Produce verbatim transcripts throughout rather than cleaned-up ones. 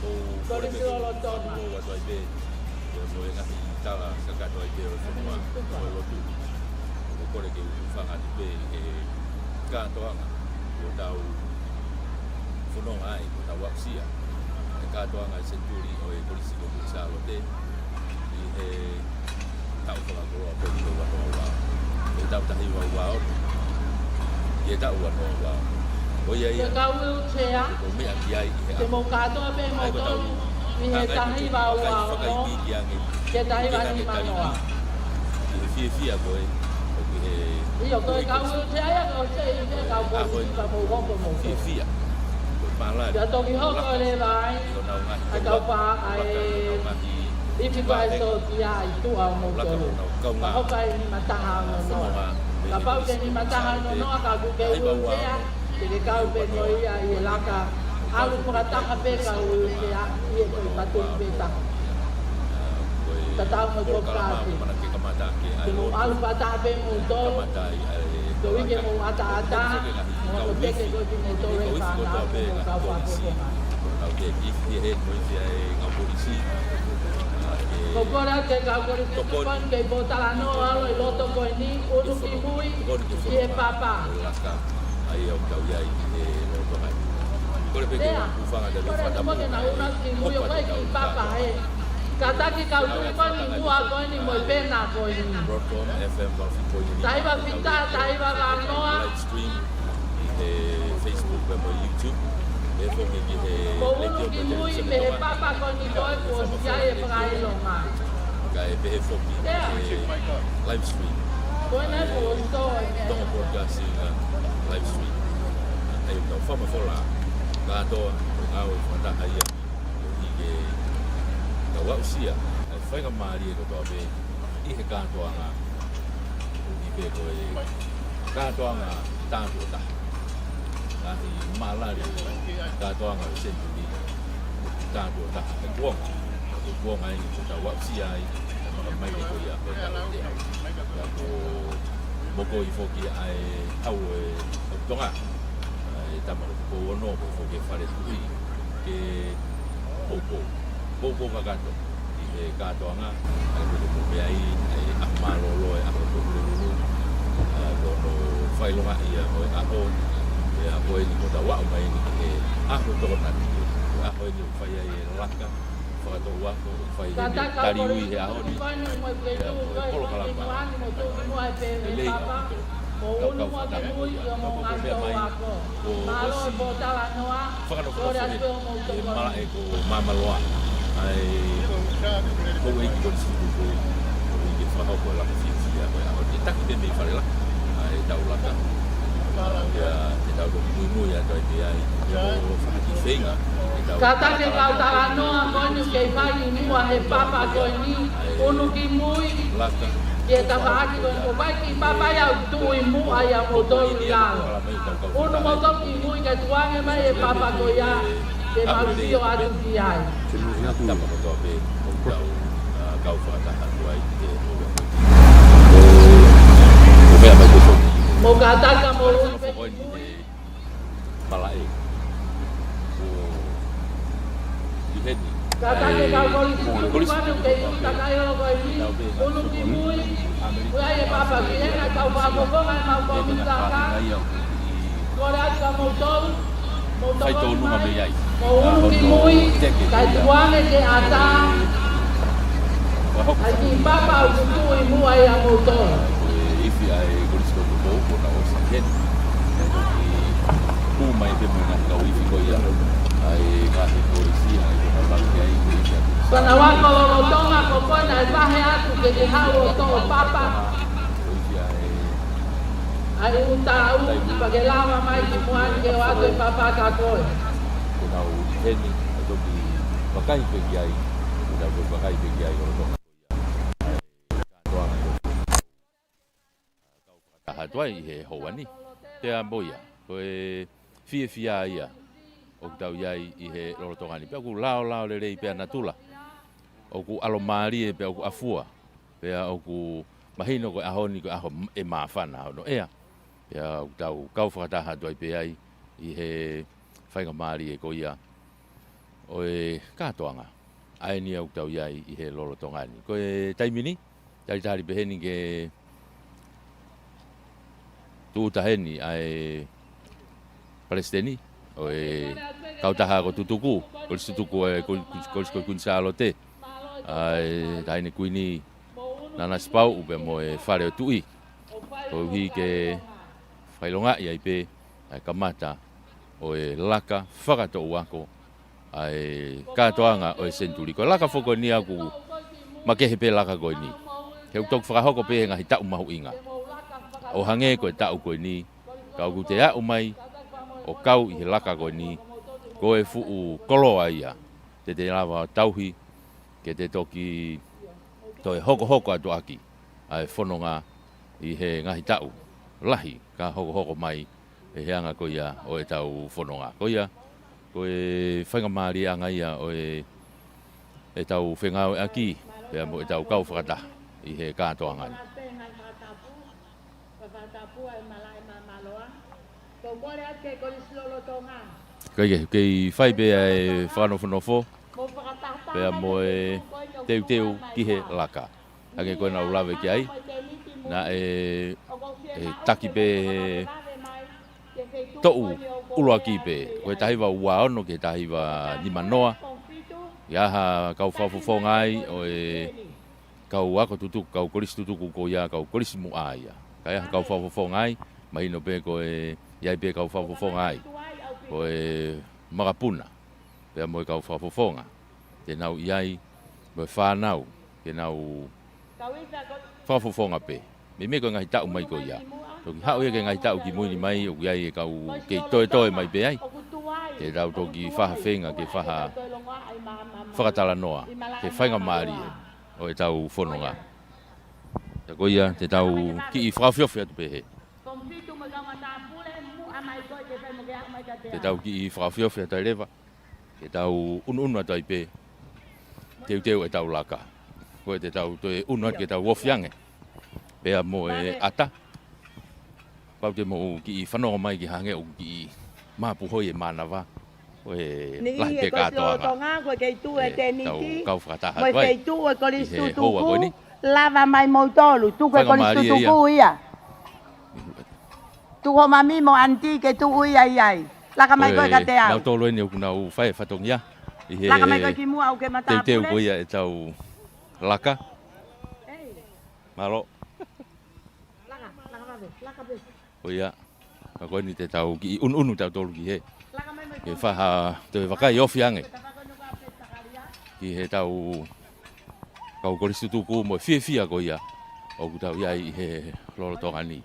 ʻOku ou kole pē ke u fakatulou atu ai pē, ʻio, mo e ngaahi tala kakato ai pē ʻo e fonua, ʻo e lotu. ʻOku ou kole ke u hūfanga atu pē he kātoanga ʻoku tau fononga ai, ʻoku tau aʻusia, he kātoanga e senituli ʻo e Kolisi ko Kuini Sālote, ʻi he taʻu fakakoloa ko eni ua noa ua, ʻi he taʻu taha hiva ua ono, ʻi he taʻu ua noa ua ono. ʻOku ʻi ai ia, ko e kau wheelchair, ʻoku meʻa ki ai ʻi he ʻaho. Te mou kātoa pē moutolu ʻi he taha hiva ua ono ki he taha hiva nima noa. ʻI he fiefia ko ē, ʻoku ʻi he, ʻio, ko e kau wheelchair ia, ko e ʻi he kau ʻaho ko eni, ka mou hoko moutolu. Fiefia. Ko e pālani. Pea toki hoko leva ai ʻa e kau pā, ʻa e ifi ko ē ʻa e sōtia ʻi tuʻa ʻo moutolu. Ka hoko ai e nima taha ono noa. Kapau ko e nima taha ono noa ka ʻoku ke wheelchair, te ke kau pē koe ia ʻi he laka. ʻAlu fakataha pē kau wheelchair ʻi he ko e patuli pē taha. Tatau mo e kopi kāti. Te mou ʻalu fakataha pē moutolu. Ko e uike mou ʻataʻatā, mo e teke ko ē kimoutolu e fānau, mo e kau fakafofonga. Ko e kole atu ki he kau Kolisi Tokoni kei pōtalanoa ʻi loto ko eni, unu ki mui, ki he papa. Kole pē ke u hūfanga atu pē, kole pē ke na unu ki mui ʻo kei ki papa he. Kātaki kau tui ko eni muʻa ko eni mo e pena ko eni. Broadcom F M one oh three point eight. Taha hiva fitu, taha hiva vanoa. Live stream ʻi he Facebook pea mo e YouTube. Pehē foki ki he letiō pea mo e televīsone Tonga. Mo unu ki mui mei he papa ko eni ko ē kuo ʻosi ʻi ai e fakaʻilonga. Kae pehē foki ki he live stream. Ko ena ko e Tonga Broadcasting, uh, live stream. ʻA ia ʻoku tau fakamafola kātoa, ko e ngāue fakataha ia. ʻI he tau aʻusia ʻa e faingamālie kotoa pē ʻi he kātoanga, ʻi he pē ko e kātoanga tātuʻotaha. Ngaahi mālali kātoanga ʻo e senituli tātuʻotaha he kuonga. He kuonga eni ʻoku tau aʻusia ai ʻa e fakamaile ko ia ko e tau te au. Pea kuo mokoi foki ʻa e Hau ʻo e Tonga. ʻA e tama ko Tupou Ono, ko e foki e fale tuʻi ke poupou. Poupou kakato ʻi he kātoanga, ʻa ia ko e meʻa ia, ʻa e ʻaho mālōlō, ʻa e ʻaho ko Pulelulu, ʻa, ko hono fakaʻilongaʻi ia ʻo e ʻaho, ʻa ia ko eni ʻoku tau aʻu mai eni ki he ʻaho Tokonaki, ko e ʻaho eni ʻoku fai ai e laka fakatoʻuako, ʻoku fai ai e tali ui he ʻaho ni. Pea ko e polokalama lelei ʻaupito, kau kau fakataha ko ia. Pea ko e meʻa mai, kuo ʻosi fakanofo ʻi he malaʻe ko Māmaloa, ʻa e houʻeiki Kolisi Tupou, ʻo ʻi he fakahoko e laka fiefia ko e ʻaho ni. Taki pē mei fale laka, ʻa e tau laka. Pea te tau toki muimui atu ai pē ai, ʻo fakakifeinga. Kātaki kau talanoa ko eni kei fai ʻi muʻa he papa ko eni, unu ki mui, ki he tafaʻaki ko eni, ʻoku ʻi ai e kiʻi papa ia ʻoku tuʻu ʻi muʻa ʻia moutolu ʻi lalo. Unu moutolu ki mui ke tukuange mai e papa ko ia, ke mau sio atu ki ai. Tapa kotoa pē, ʻoku tau, ʻa, kau fakataha atu ai, ʻi he ʻoku ʻi ai. Ko e meʻa mai ko e foki. Mou kātaki mo unu pē ki mui. Malaʻe. ʻO ʻi heni. Kātaki kau Kolisi Tupou, kei uta kai olo ko eni. Unu ki mui. ʻOku ʻi ai e papa ki hena, kau fakafofonga ʻemau kōmiti laka. Kole atu kia moutolu, moutolu fai tōnunga mai mei ai. Mo unu ki mui, kae tukuange ke ʻatā ʻa e kiʻi papa ʻoku tuʻu ʻi muʻa ʻia moutolu. Ko e ifi ʻa e Kolisi ko Tupou, kuo na ʻosi heni. Kae toki hū mai pē mo e ngaahi kau ifi ko ia. ʻA e ngaahi kolisi, ʻa e kona laki ai, ko e ifi atu. Kona wako lolotonga ko koe naʻe vahe atu ke ke haʻu ʻo toʻo papa. Ko e ifi ʻa e ʻAi ʻū tāu, pea ke lava mai ki muʻa ni ke ʻoatu e papa kia koe. Ko nau heni, ʻe toki vakai pē ki ai, ko nau toki vakai pē ki ai, ko nau toki kātoa. Kau fakataha atu ai ʻi he houa ni. Pea mo ia, ko e fiefia ia ʻoku tau ʻi ai ʻi he lolotonga ni. Pea ʻoku laolao lelei pea natula. ʻOku ʻalomālie pea ʻoku ʻafua. Pea ʻoku mahino ko e ʻaho ni ko e ʻaho m-, ʻe māfana hono ʻea. Pea ʻoku tau kau fakataha atu ai pē ai ʻi he faingamālie ko ia ʻo e kātoanga ʻa eni ʻoku tau ʻi ai ʻi he lolotonga ni. Ko e taimi ni, talitali pē heni ke tūʻuta heni ʻa e palesiteni ʻo e kautaha ako tutuku, Kolisi Tutuku ʻo e Kol-, Kolisi ko Kuini Sālote, ʻa e Taʻahine Kuini Nanasipauʻu pea mo e Fale ʻo e Tuʻi, koeʻuhi ke fakaʻilongaʻi ai pē ʻa e kamata ʻo e laka fakatoʻu ako ʻa e kātoanga ʻo e senituli. Ko e laka foki ko eni ʻoku makehe pē laka ko eni, he ʻoku toki fakahoko pē he ngaahi taʻu mahuʻinga. ʻO hangē ko e taʻu ko eni, ka ʻoku te aʻu mai ʻo kau ʻi he laka ko eni, ko e fuʻu koloa ia te te lava ʻo tauhi ke te toki toe hokohoko atu ʻaki ʻa e fononga ʻi he ngaahi taʻu lahi ka hokohoko mai ʻi he anga ko ia ʻo ʻetau fononga. Ko ia, ko e faingamālieʻanga ia ʻo e, ʻetau fengāueʻaki pea mo ʻetau kau fakataha ʻi he kātoanga ni. Ko ia, kei fai pē ʻa e fakanofonofo pea mo e teuteu ki he laka. Hangē ko ʻenau lave ki ai, naʻe, ʻe taki pē he toʻu ʻuluaki pē, ko e taha hiva ua ono ki he taha hiva nima noa, ʻi ai ha kau fakafofonga ai ʻo e kau ako tutuku, kau kolisi tutuku ko ia, kau kolisi muʻa ia. Ka ʻi ai ha kau fakafofonga ai, mahino pē ko e, ʻi ai pē kau fakafofonga ai, ko e makapuna pea mo e kau fakafofonga te nau ʻi ai, mo e fānau ke nau fakafofonga pē. Meimei ko e ngaahi taʻu mai ko ia. Toki haʻu ia ki he ngaahi taʻu kimui ni mai, ʻoku ʻi ai e kau kei toetoe mai pē ai. Ke tau toki fai ha feinga ke fai ha fakatalanoa ki he faingamālie ʻo ʻetau fononga. Pea ko ia te tau kiʻi fakaofiofi atu pē hē. Te tau kiʻi fakaofiofi atu ai leva. Ke tau ʻunuʻunu atu ai pē teuteu ʻetau laka. Ko e te tau toe ʻunu atu ke tau ofi ange pea mo e ʻata. Pau te mou kiʻi fanongo mai ki he hangē ʻoku kiʻi mapuhoi e mānava. Ko e lahi pē kātoanga. Ko e kei tuʻu e tēniti, kau fakataha atu ai. Kei tuʻu e kolisi tutuku. Lava mai moutolu, tuku e kolisi tutuku ia. Tuku ho mami mo ʻanti ke tuʻu ia ʻi ai. Laka mai ko e ka te au. Nautolu eni ʻoku nau fai e fatongia ʻi he teuteu ko ia ʻetau laka. Mālō. Ko ia, ka ko eni te tau kiʻi ʻunuʻunu tautolu ki hē. Ke fai ha toe vakai ofi ange ki heʻetau kau kolisi tutuku mo e fiefia ko ia ʻoku tau ʻi ai ʻi he lolotonga ni.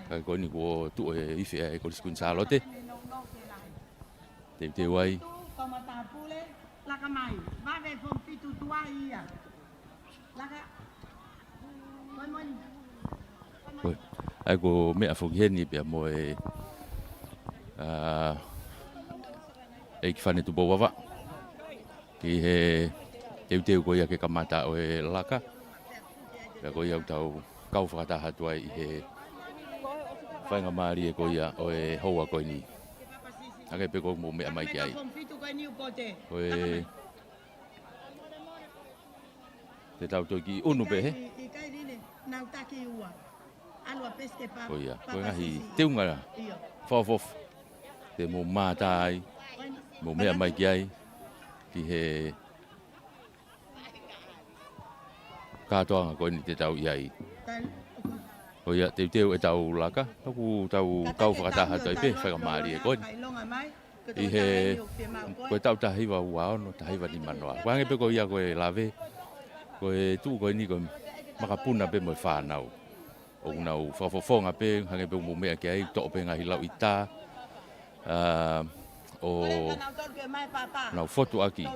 Ka ko eni kuo tuʻu e ifi ʻa e Kolisi Kuini Sālote. Teuteu ai. ʻAi ko e meʻa foki heni pea mo e, ʻa, ʻEiki Fane Tupou Vavaʻu. ʻI he teuteu ko ia ke kamata ʻo e laka. Pea ko ia ʻoku tau kau fakataha atu ai ʻi he faingamālie ko ia ʻo e houa ko eni. Hangē pē ko ʻoku mou meʻa mai ki ai. Ko e te tau toe kiʻi ʻunu pē hē. Ko ia, ko e ngaahi teunga fakaʻofoʻofa te mou mātā ai, mou meʻa mai ki ai, ki he kātoanga ko eni te tau ʻi ai. Ko ia, teuteu ʻetau laka, ʻoku tau kau fakataha atu ai pē faingamālie ko eni. ʻI he, ko e taʻu taha hiva ua ono, taha hiva nima noa. Ko e hangē pē ko ia ko e lave, ko e tuʻu ko eni ko e makapuna pē mo e fānau. ʻOku nau fakafofonga pē, hangē pē ʻoku mou meʻa ki ai, toʻo pē ngaahi lauʻitā, ʻa, ʻo nau fotu ʻaki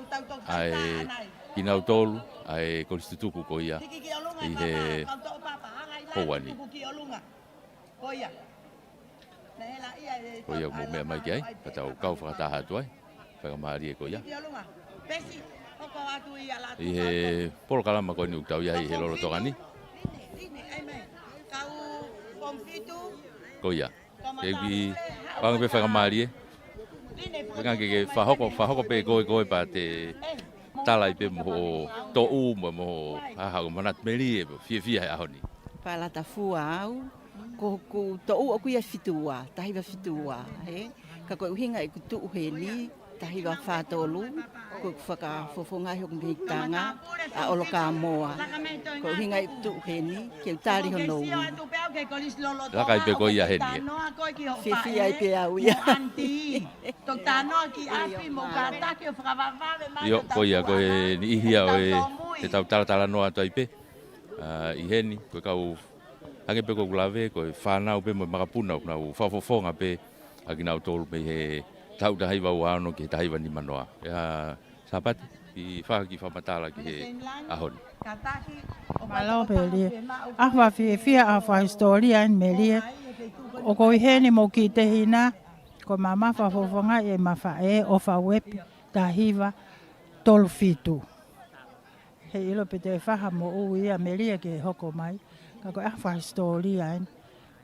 ʻa e kinautolu, ʻa e kolisi tutuku ko ia ʻi he houa ni. Ko ia ʻoku mou meʻa mai ki ai, ka tau kau fakataha atu ai, faingamālie ko ia. ʻI he polokalama ko eni ʻoku tau ʻi ai he lolotonga ni. Ko ia. Ke kiʻi, hangē pē faingamālie. Ngā ke, ke fakahoko, fakahoko pē koe, koe pea te tala ai pē mo hoʻo toʻu mo, mo hoʻo ʻaho manatu melie, fiefia he ʻaho ni. Palata fua au, ko, ko toʻu ʻoku ia fitu ua, taha hiva fitu ua, he? Ka ko e ʻuhinga ʻeku tuʻu heni, taha hiva fā tolu, ko ʻeku fakafofongaʻi hoku mehikitanga ʻa ʻOlokamoa. Ko e ʻuhinga ʻeku tuʻu heni, ke u tali hono ui. Laka ai pē koe ia heni, ē? Fiefia ai pē au ia. ʻIo, ko ia, ko e niʻihi ia ʻo e, ʻetau talatalanoa atu ai pē. ʻA, ʻi heni, ko e kau, hangē pē ko ʻeku lave, ko e fānau pē mo e makapuna, ʻoku nau fakafofonga pē ʻa kinautolu mei he taʻu taha hiva ua ono ki he taha hiva nima noa. ʻIa, Sāpate, ʻi he faka-, kiʻi fakamatala ki he ʻaho ni. Mālō Melie. ʻAho fakafiefia, ʻaho fakahisitōlia eni Melie. ʻOku ou ʻi heni mo kiʻi tehina, ko e mama fakafofongaʻi ʻe Mafaʻe ʻOfa Uepi, taha hiva tolu fitu. He ʻilo pē te faha moʻui ia Melie ke hoko mai. Ka ko e ʻaho fakahisitōlia eni.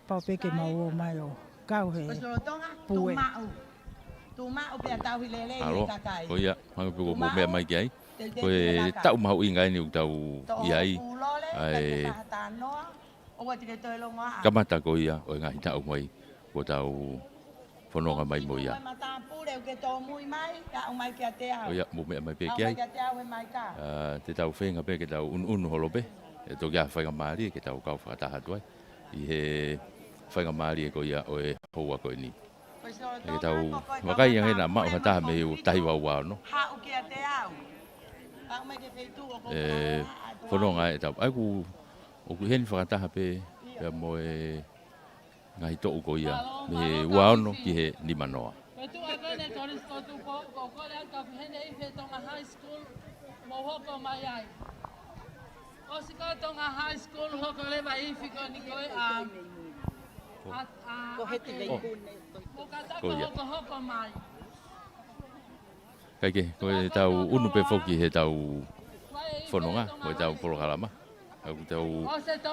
Pau pē ke mau ō mai ʻo kau he pue. Mālō, ko ia, hangē pē ko hoʻomou meʻa mai ki ai. Ko e taʻu mahuʻinga eni ʻoku tau ʻi ai. ʻA e kamata ko ia ʻo e ngaahi taʻu mai, kuo tau fononga mai mo ia. Ko ia, mou meʻa mai pē ki ai. ʻA, te tau feinga pē ke tau ʻunuʻunu holo pē. ʻE toki ʻi ai ha faingamālie ke tau kau fakataha atu ai ʻi he faingamālie ko ia ʻo e houa ko eni. Ke tau vakai ange naʻa maʻu ha taha mei he taha hiva ua ono. ʻE, fononga ʻetau, ʻa ia ʻoku, ʻoku ʻi heni fakataha pē, pea mo e ngaahi toʻu ko ia, mei he ua ono ki he nima noa. Ko e tuʻa ko eni Kolisi ko Tupou, ʻoku ou kole atu ka ʻoku ʻi heni e ifi Tonga High School, mou hoko mai ai. ʻOsi ko Tonga High School, hoko leva e ifi ko eni ko e, ʻa, ʻa, ʻa, ko Heti Veikune. Mou kātaki ʻo hoko, hoko mai. Kae kehe, ko ʻetau ʻunu pē foki heʻetau fononga, mo ʻetau polokalama. ʻOku tau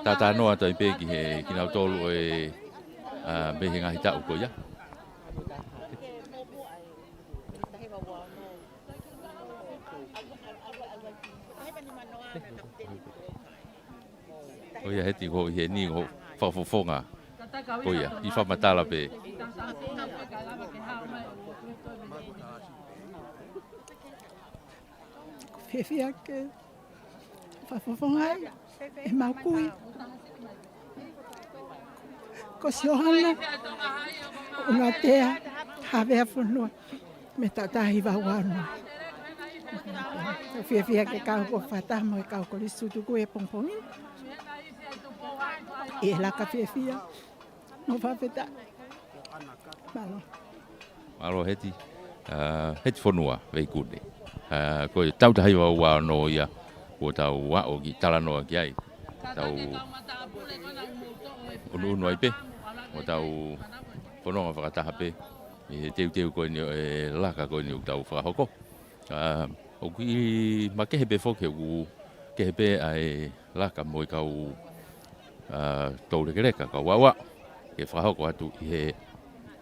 talanoa atu ai pē ki he kinautolu ʻo e, ʻa, mei he ngaahi taʻu ko ia. Ko ia Heti ko ʻi heni ko e fakafofonga. Ko ia, ʻi he fakamatala pē. Fiefia ke fakafofongaʻi ʻemau kui ko Siohana ʻUngatea Haveafonua. Mei he taʻu taha hiva ua ono. Fiefia ke kau ʻo fakataha mo e kau Kolisi Tutuku he pongipongi. ʻI he laka fiefia. Mo fakafetaʻi. Mālō. Mālō Heti. ʻA, Heti Fonua Veikune. ʻA, ko e taʻu taha hiva ua ono ia, kuo tau aʻu ki he talanoa ki ai. Tau ʻunuʻunu ai pē. Mo tau fononga fakataha pē ʻi he teuteu ko eni ʻo e laka ko eni ʻoku tau fakahoko. ʻA, ʻoku ʻi makehe pē foki, ʻoku kehe pē ʻa e laka mo e kau, ʻa, toulekeleka, kau aʻuaʻu ke fakahoko atu ʻi he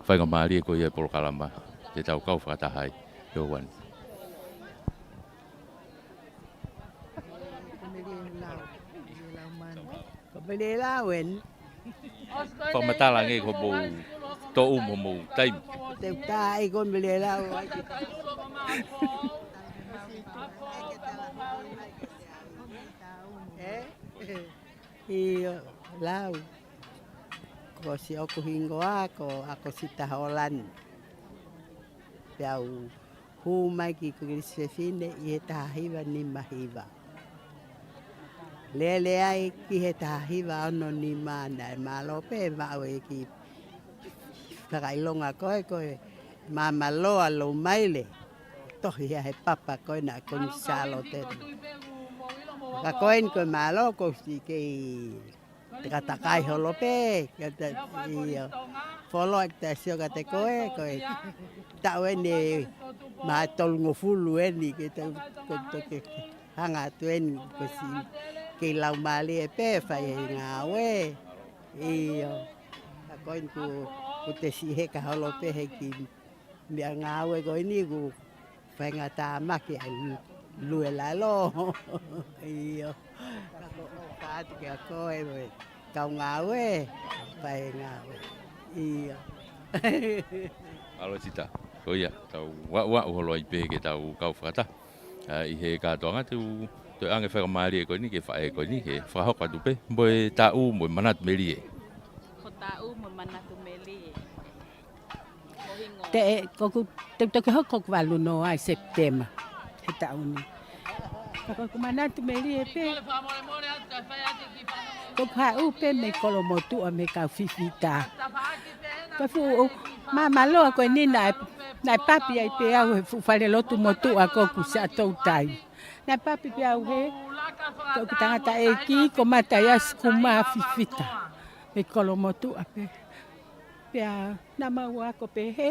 faingamālie ko ia e polokalama te tau kau fakataha ai. Pea ʻoua ni. Ko Mele Lau eni. Fakamatala ange ko hoʻomou toʻu mo hoʻomou taimi. Te u tā ai ko Mele Lau ai. ʻE? ʻIo, Lau. Ko siʻoku hingoa ko ʻAkosita Holani. Pea u hū mai ki Kolisi Fefine ʻi he taha hiva nima hiva. Lele ai ki he taha hiva ono nima, naʻe mālō pē maʻu e kiʻi fakaʻilonga ko ē, ko e māmāloa Loumaile. Tohi ia he papa ko ē naʻe koni Sālote. Ka ko eni ko e mālō ko si kei takatakai holo pē, ke ta, ʻio. Folo ʻeku ta sio kiate koe, ko e taʻu eni ʻe mā tolungofulu eni, ke ta, ko, ko, ke hanga atu eni, ko si, kei laumālie pē, fai e ngāue. ʻIo. Ka ko eni ku, ku te siʻi heka holo pē he kiʻi Meʻa ngāue ko eni ʻoku faingataʻa mai ke ʻai lue lalo. ʻIo. Ka ko ʻofa atu kia koe mo e kau ngāue, fai ngāue. ʻIo. Mālō Sita. Ko ia, tau aʻuaʻu holo ai pē ke tau kau fakataha. ʻA, ʻi he kātoanga te u toe ʻoange faingamālie ko eni ki he faʻē ko eni ke fakahoko atu pē mo e taʻu mo e manatu melie. Ko taʻu mo e manatu melie. Ko hingoa. Te, ʻe, ko ʻeku, te u toki hoko ʻeku valu noa ʻi Sepitema he taʻu ni. Ka ko ʻeku manatu melie pē, ko ʻeku haʻu pē mei Kolomotuʻa mei he kau fifita. Ko e fuʻu māmāloa ko eni naʻe, naʻe papi ai pē au he fuʻu falelotu motuʻa ko ʻeku Siaʻatoutai. Naʻe papi pē au he, ko ʻeku tangataʻeiki ko Mataiasi Kumā Fifita. Mei Kolomotuʻa pē. Pea naʻa mau ako pehē,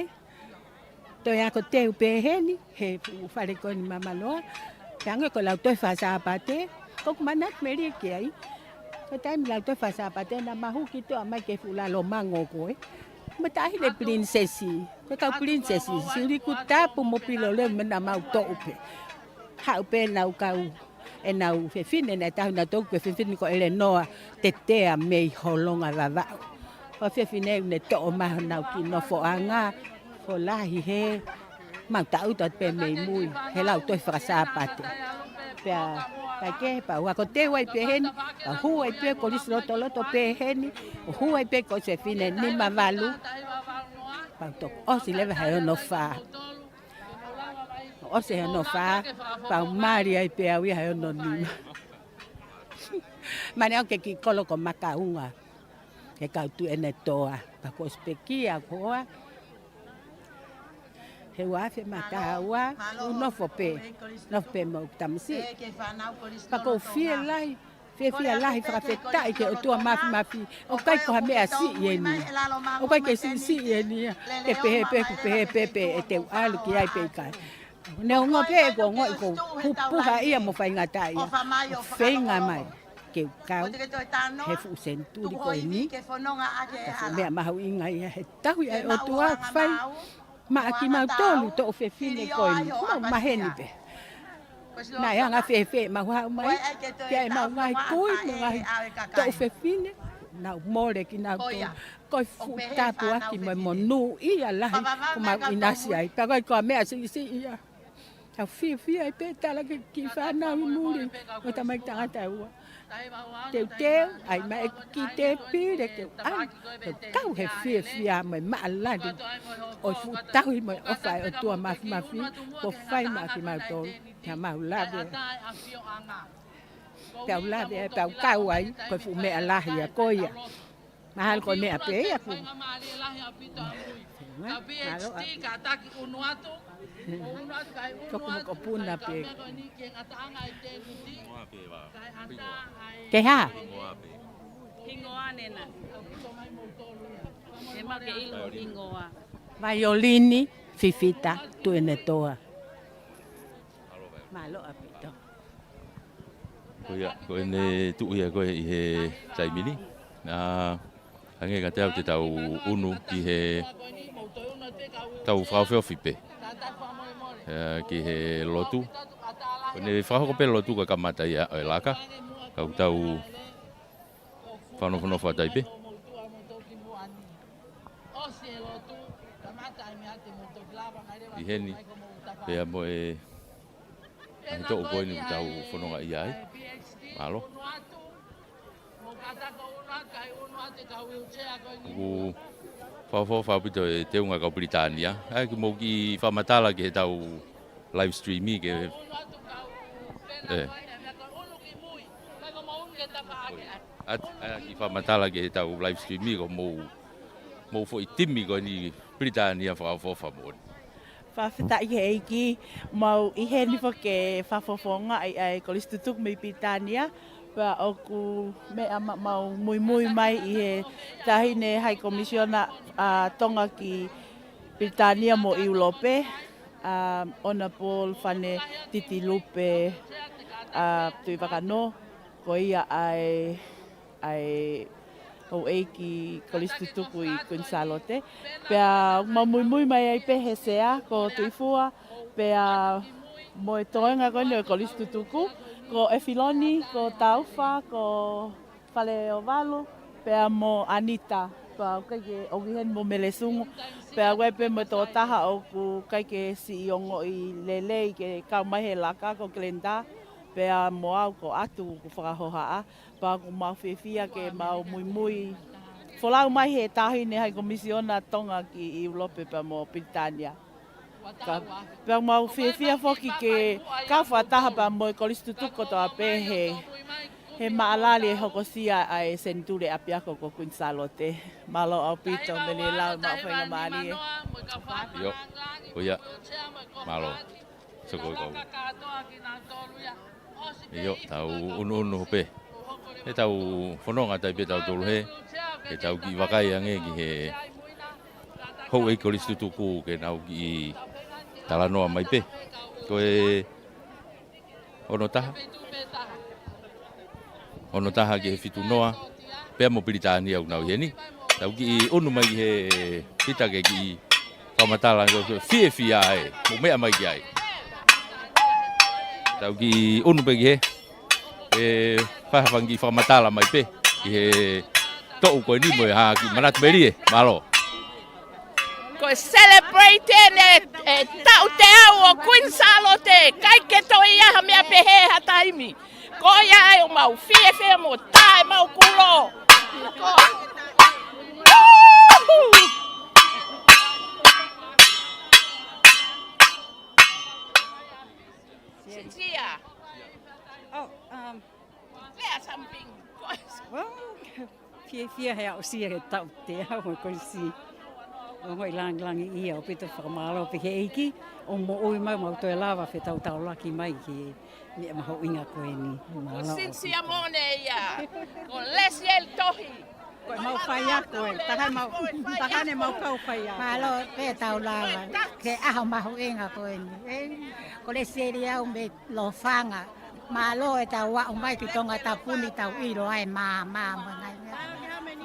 toe ako teu pehē ni, he fuʻu fale ko eni māmāloa. Pea hangē ko e lautohi Fakasāpate, ko ʻeku manatu melie ki ai. Ko e taimi lautohi Fakasāpate, naʻa mau huki toʻa mai ki he fuʻu lalo mango ko ē. Mo e taʻahine pilinisesi, ko e kau pilinisesi, Siulikutapu mo Piloleu mo naʻa mau toʻu pē. Haʻu pē ʻenau kau, ʻenau fefine naʻe tauhi nautolu ko e fefine ko ʻElenoa Tetea mei Holonga Vavaʻu. Ko e fefine ʻoku ne toʻo mai honau kiʻi nofoʻanga, ko e lahi he mau taʻutu atu pē mei mui, he lautohi Fakasāpate. Pea, pea ke, pea u ako teu ai pehē ni, pea u hū ai pē Kolisi Lotoloto pehē ni, ʻo hū ai pē ko e fefine nima valu, pea u toki ʻosi leva he ono fā. ʻOsi he ono fā, pea u mali ai pē au ia he ono nima. Mani au ke kiʻi kolo ko Makaunga, ke kau Tuʻi ʻEnetoa, pea kuo ʻosi pekia koā. He ua afe mā taha ua, u nofo pē, nofo pē mo ʻeku tamasiʻi. Pea ʻoku ou fie lahi, fiefia lahi fakafetaʻi ki he ʻOtua Mafimafi, ʻoku ʻikai ko ha meʻa siʻi eni. ʻOku ʻikai ke siʻisiʻi eni ia, ke pehē pē, ʻoku pehē pē pe ʻe te u ʻalu ki ai pe ʻikai. Neongo pē ʻeku ongoʻi ʻoku ou pupuha ia mo faingataʻaʻia, ʻo feinga mai ke u kau he fuʻu senituli ko eni. Ka ko e meʻa mahuʻinga ia he tauhi ʻa e ʻOtua ʻoku fai maʻa kimautolu toʻu fefine ko eni, mau maheni pē. Naʻe anga fēfē ʻemau haʻu mai, pea ʻemau ngaahi kui, mo e ngaahi toʻu fefine, nau mole kinautolu. Ko e fuʻu tāpuaki mo e monūʻia lahi ʻoku mau ʻinasi ai. Pea ʻoku ʻikai ko ha meʻa siʻisiʻi ia. Tau fiefia ai pē tala ki he kiʻi fānau ʻi muli, mo e tamaiki tangata ʻe ua. Teuteu, ʻai mai ʻeku kiʻi tēpile ke u ʻalu, ke u kau he fiefia mo e maʻalali ʻo e fuʻu tauhi mo e ʻofa ʻa e ʻOtua Mafimafi, kuo fai maʻa kimautolu, pea mau lave. Pea u lave ai, pea u kau ai, ko e fuʻu meʻa lahi ia ko ia. Mahalo ko e meʻa pē ia ku. Mālō ʻaupito. Toku mokopuna pē. Ke hā? Hingoa nena. He ma ke ʻilo hingoa. Vaiolini Fifita Tuʻiʻenetoa. Mālō ʻaupito. Ko ia, ko ʻene tuʻu ia ko ē ʻi he taimi ni. Naʻa, hangē kiate au te tau ʻunu ki he tau fakaofiofi pē. ʻE, ki he lotu. Ko ʻene fakahoko pē lotu ka kamata ia ʻo e laka. Ka ʻoku tau fakanofonofo atu ai pē. ʻI heni, pea mo e, ʻa e toʻu ko eni ʻoku tau fononga ʻi ai. Mālō. ʻOku fakaofo ʻaupito e teunga kau Pilitānia. ʻAi ke mou kiʻi fakamatala ki he tau live stream ʻi ke. ʻE. ʻAi, ʻai kiʻi fakamatala ki he tau live stream ʻi ko mou, mou foʻi timi ko eni Pilitānia fakaofo fakamoʻoni. Fakafetaʻi he ʻEiki, mau ʻi heni foki ke fakafofongaʻi ʻa e Kolisi Tutuku mei Pilitānia, pea ʻoku meʻa ma-, mau muimui mai ʻi he taʻahine High Commissioner ʻa Tonga ki Pilitānia mo ʻIulope, ʻa Honourable Fane Titilupe, ʻa Tuʻivakanō, ko ia ʻa e, ʻa e Houʻeiki Kolisi Tutuku ʻi Kuini Sālote. Pea mau muimui mai ai pē he sea ko Tuʻifua, pea mo e toenga ko eni ʻo e Kolisi Tutuku, ko ʻEfiloni, ko Taufa, ko Faleovalu, pea mo Anita, pea ʻoku ʻikai ke ʻoku ʻi heni mo Melesungu, pea ʻoku ʻi ai pē mo e tokotaha ʻoku ʻikai ke siʻi ongoʻi lelei ke kau mai he laka ko Glenda, pea mo au ko ʻAtu ʻoku fakahohaʻa, pea ʻoku mau fiefia ke mau muimui folau mai he taʻahine Haʻi Komisiona Tonga ki ʻIulope pea mo Pilitānia. Ka, pea mau fiefia foki ke kau fakataha pea mo e Kolisi Tutuku kotoa pē he, he maʻalali ʻe hokosia ʻa e senituli ʻapiako ko Kuini Sālote. Mālō ʻaupito, Mele Lau, maʻu faingamālie. ʻIo, ko ia, mālō. Soko kau. ʻIo, tau ʻunuʻunu pē. ʻE tau fononga tai pē tautolu he, ʻe tau kiʻi vakai ange ki he houʻeiki Kolisi Tutuku ke nau kiʻi talanoa mai pē. Ko e ono taha. Ono taha ki he fitu noa. Pea mo Pilitānia ʻoku nau ʻi heni. Tau kiʻi ʻunu mai ki he Pita ke kiʻi fakamatala, ko e fiefia ē, mou meʻa mai ki ai. Tau kiʻi ʻunu pē ki he, ʻe fai ha fanga kiʻi fakamatala mai pē ki he toʻu ko eni mo e hā kiʻi manatu melie, mālō. Ko e celebrate eni e taʻu teau ʻo Kuini Sālote, ʻikai ke toe ʻi ai ha meʻa pehē ha taimi. Ko ia ai ʻoku mau fiefia mo taʻe mau kulo. Ko, Cynthia. Oh, um, Lea something. Well, fiefia he aʻusia he taʻu teau ʻo e Kolisi. Ongoʻi langilangiʻia ʻaupito, fakamālō pē ki he ʻEiki ʻo moʻui mai mau toe lava fetaulaki mai ki he meʻa mahuʻinga ko eni. Mālō. Ko Cynthia Mone ia. Ko Lesieli Tohi. Ko e mau faiako ē. Taha mau, taha ne mau kau faiako. Mālō pē tau lava ki he ʻaho mahuʻinga ko eni. Ē, ko Lesieli au mei Lofanga. Mālō ʻetau aʻu mai ki Tongatapu ni tau ʻilo ai mā, mā, mā, ngai, ngai.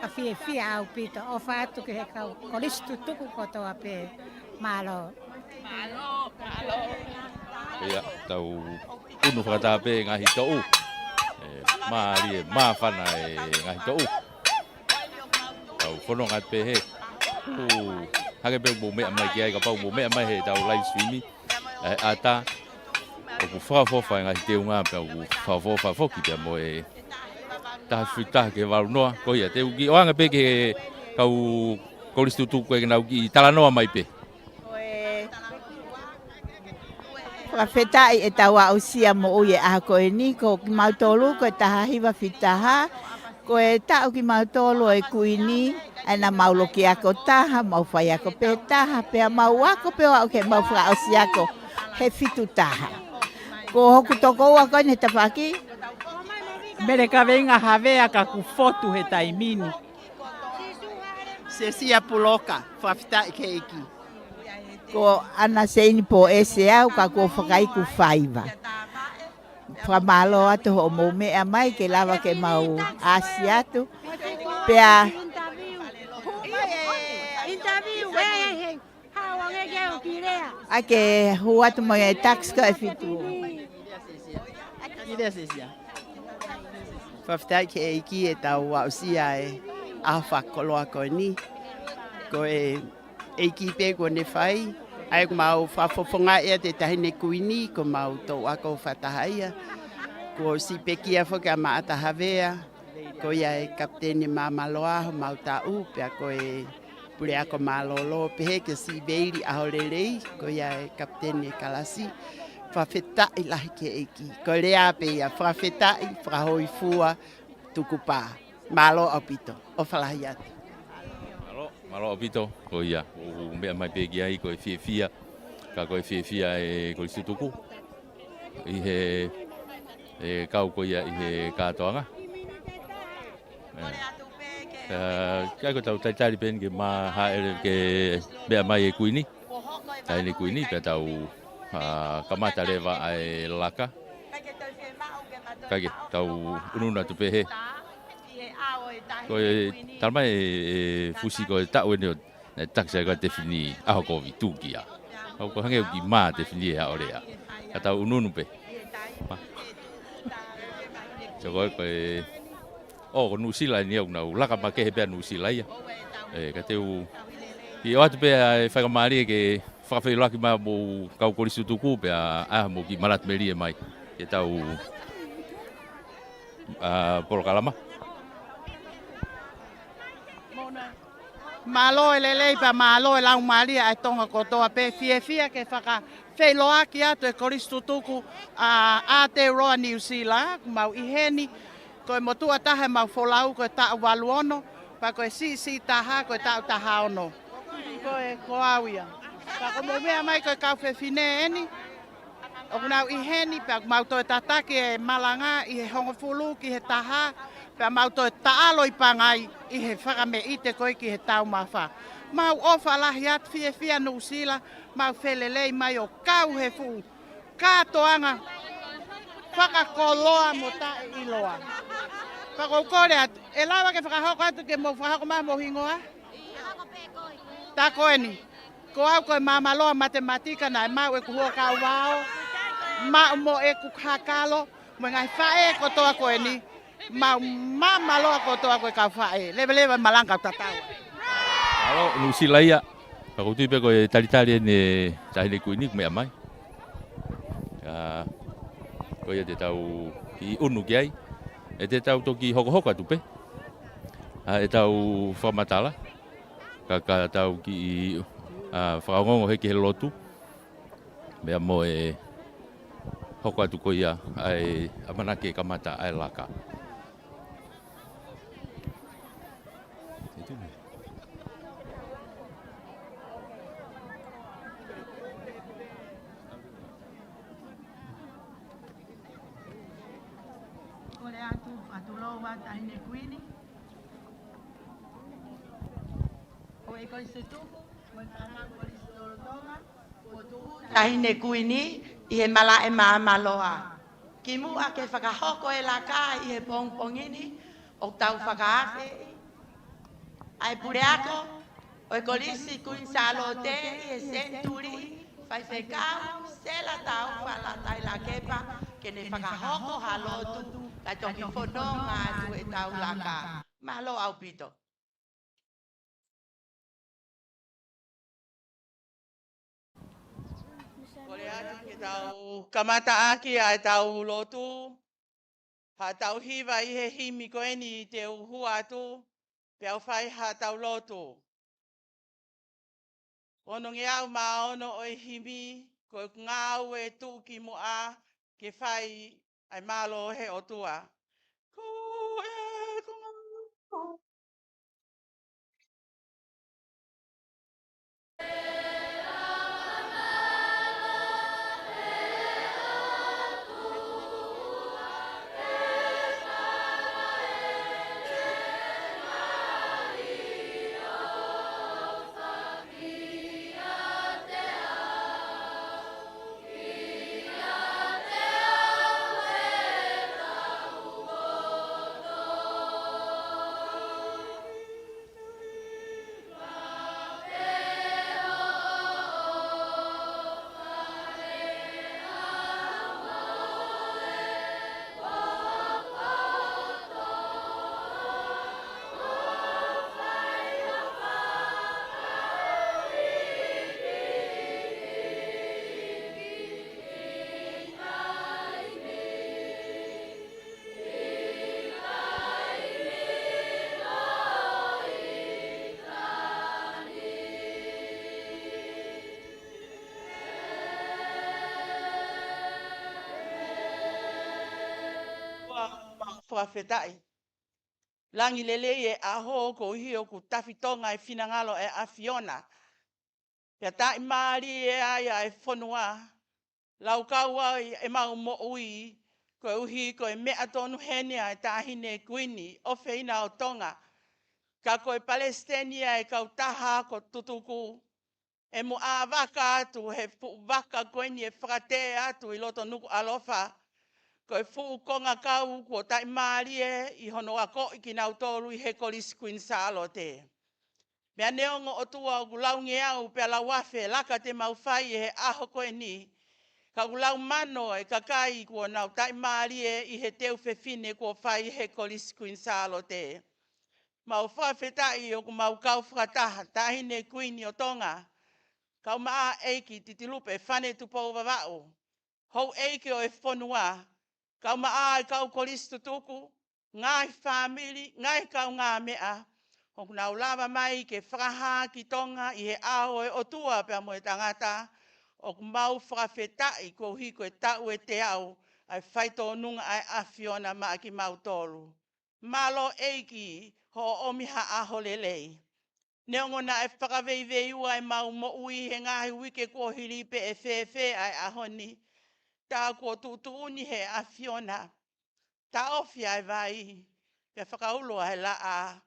Ka fiefia ʻaupito, ʻofa atu ki he kau Kolisi Tutuku kotoa pē. Mālō. Mālō, mālō. Ia, tau ʻunu fakataha pē ngaahi toʻu. ʻE, mālie, māfana e ngaahi toʻu. Tau fononga pē he. ʻOku, hangē pē mou meʻa mai ki ai, kapau mou meʻa mai he tau live stream. ʻE, ʻatā, ʻoku fakaʻofoʻofa e ngaahi teunga pea ʻoku fakaʻofoʻofa foki pea mo e taha fitu taha ki he valu noa. Ko ia, te u kiʻi ʻoange pē ki he kau Kolisi Tutuku ke nau kiʻi talanoa mai pē. Ko e fakafetaʻi ʻetau aʻusia moʻui e ʻaho ko eni, ko kimautolu, ko e taha hiva fitu taha, ko e taʻu kimautolu ʻo e Kuini, ʻa ena mau loki ako taha, mau faiako pē taha, pea mau ako pē ʻo aʻu ki he mau fakaʻosi ako he fitu taha. Ko hoku tokoua ko eni he tafaʻaki, Mele Kaveinga Havea, ka ʻoku fotu he taimi ni. Sesia Puloka, fakafetaʻi ki he ʻEiki. Ko Ana Seini Poese au, ka kuo fakaiku faiva. Fakamālō atu hoʻomou meʻa mai ke lava ke mau ʻasi atu. Pea ʻa ke hū atu mo e tax ko e fitu. Fakafetaʻi ki he ʻEiki ʻetau aʻusia e ʻaho fakakoloa ko eni. Ko e ʻEiki pē kuo ne fai, ʻa ia ʻoku mau fakafofongaʻi atu e taʻahine Kuini, ko mau toʻu ako fakataha ia. Kuo ʻosi pekia foki ʻa Maʻata Havea, ko ia e kapiteni māmāloa homau taʻu, pea ko e puleako mālōlō pehē ke siʻi veili ʻaho lelei, ko ia e kapiteni e kalasi. Fakafetaʻi lahi ki he ʻEiki. Ko e lea pē ia, fakafetaʻi, fakahōifua, tukupā. Mālō ʻaupito. ʻOfa lahi atu. Mālō, mālō ʻaupito. Ko ia, ʻoku meʻa mai pē ki ai, ko e fiefia. Ka ko e fiefia e Kolisi Tutuku ʻi he, e kau ko ia ʻi he kātoanga. ʻE. Ka, ka ko ʻetau talitali pē eni ke mā haʻele ke meʻa mai e Kuini. Taʻahine Kuini, pea tau, ʻa, kamata leva ʻa e laka. Kae ke tau ʻunuʻunu atu pē he. Ko e, talamai ʻe, ʻe Fusi ko e taʻu eni ʻo, naʻe takisa ai ko e Tefini ʻaho kovi, tukia. ʻOku hangē ʻoku kiʻi mā Tefini he ʻaho lea. Ka tau ʻunuʻunu pē. Mā. So ko e, ko e, ʻo, ko Nuʻusila eni ʻoku nau laka makehe pē ʻa Nuʻusila ia. ʻE, ka te u, kiʻi ʻoatu pē ʻa e faingamālie ke fakafeʻiloaki mai mo e kau kolisi tutuku pea, ʻa, mo e kiʻi manatu melie mai. Ke tau, ʻa, polokalama. Mālō e lelei pea mālō e laumālie ʻa e Tonga kotoa pē, fiefia ke fakafeʻiloaki atu e kolisi tutuku ʻa, ʻa Aotearoa Nuʻusila, ʻoku mau ʻi heni, ko e motuʻa taha ʻemau folau ko e taʻu valu ono, pea ko e siʻisiʻi taha ko e taʻu taha ono. Ko e, ko au ia. Pea ko hoʻomou meʻa mai ko e kau fefine eni, ʻoku nau ʻi heni, pea mau toe tataki e malanga ʻi he hongofulu ki he taha, pea mau toe taʻalo ʻi Pangai ʻi he fakameʻite ko ē ki he taumafa. Mau ʻofa lahi atu, fiefia Nuʻusila, mau felelei mai ʻo kau he fuʻu kātoanga fakakoloa mo taʻeʻiloa. Pea ʻoku ou kole atu, ʻe lava ke fakahoko atu ke mou fakahoko mai homou hingoa? Tā ko eni. Ko au ko e Māmaloa Matematika, naʻe maʻu ʻeku huo kauvao, maʻu mo ʻeku hakalo, mo e ngaahi faʻē kotoa ko eni, mau Māmaloa kotoa ko e kau faʻē. Leveleva e malanga, kau tatau. Mālō, Nuʻusila ia. Ka ʻoku ou tui pē ko e talitali eni e Taʻahine Kuini ʻoku meʻa mai. ʻA, ko ia te tau kiʻi ʻunu ki ai. ʻE te tau toki hokohoko atu pē ʻa ʻetau fakamatala. Ka, ka tau kiʻi, ʻa, fakaongoongo hake he lotu. Meʻa mo e hoko atu ko ia ʻa e ʻamanaki ke kamata ʻa e laka. Kole atu, atu lou ʻa Taʻahine Kuini. Ko e kolisi tutuku, ko e kau kolisi lolotonga, ko e tuʻu Taʻahine Kuini ʻi he malaʻe Māmaloa. Kimuʻa ke fakahoko e laka ʻi he pongipongi ni, ʻoku tau fakaafe ʻa e puleako ʻo e Kolisi Kuini Sālote ʻi he senituli, Faifekau Sela Taufa Latai Lakepa, ke ne fakahoko ha lotu, kae toki fononga atu ʻetau laka. Mālō ʻaupito. Kole atu ke tau kamata ʻaki ʻa ʻetau lotu, haʻatau hiva ʻi he himi ko eni te u hua atu, pea u fai haʻatau lotu. Onongeau mā ono ʻo e himi, ko e ngāue tuʻukimuʻa ke fai ʻa e mālō he ʻOtua. Ko e ko ngā Fakafetaʻi. Langi lelei e ʻaho koeʻuhi ʻoku tafitonga e finangalo ʻa e ʻAfiona. Pea taʻimālie ai ʻa e fonua, laukau ai ʻemau moʻui, koeʻuhi ko e meʻa tonu heni ʻa e Taʻahine Kuini ʻofeina ʻo Tonga. Ka ko e palesiteni ʻa e kautaha ko Tutuku, ʻe mo ʻā vaka atu he fuʻu vaka ko eni ʻe fakatē atu ʻi loto Nukuʻalofa. Ko e fuʻu kongakau kuo taʻimālie ʻi hono akoʻi kinautolu ʻi he Kolisi Kuini Sālote. Meʻa neongo ʻOtua ʻoku laungeau pea lauafe e laka te mau fai ʻi he ʻaho ko eni, ka ʻoku laumano e kakai kuo nau taʻimālie ʻi he teu fefine kuo fai he Kolisi Kuini Sālote. Mau fakafetaʻi ʻoku mau kau fakataha, Taʻahine Kuini ʻo Tonga, kaumaʻā ʻEiki Titilupe Fane Tupou Vavaʻu, houʻeiki ʻo e fonua, kaumaʻā e kau kolisi tutuku, ngaahi fāmili, ngaahi kaungāmeʻa, ʻoku nau lava mai ke fakahā ki Tonga ʻi he ʻao ʻo e ʻOtua pea mo e tangata, ʻoku mau fakafetaʻi koeʻuhi ko e taʻu ʻe teau ʻa e faitōnunga ʻa e ʻAfiona maʻa kimautolu. Mālō ʻEiki hoʻo ʻomi ha ʻaho lelei. Neongo naʻe fakaveiveiua ʻemau moʻui he ngaahi uike kuo hili pe ʻe fēfē ʻa e ʻaho ni, tā kuo tuʻutuʻuni he ʻAfiona, taʻofi ʻa e vai, pea fakaulo ʻa e laʻā.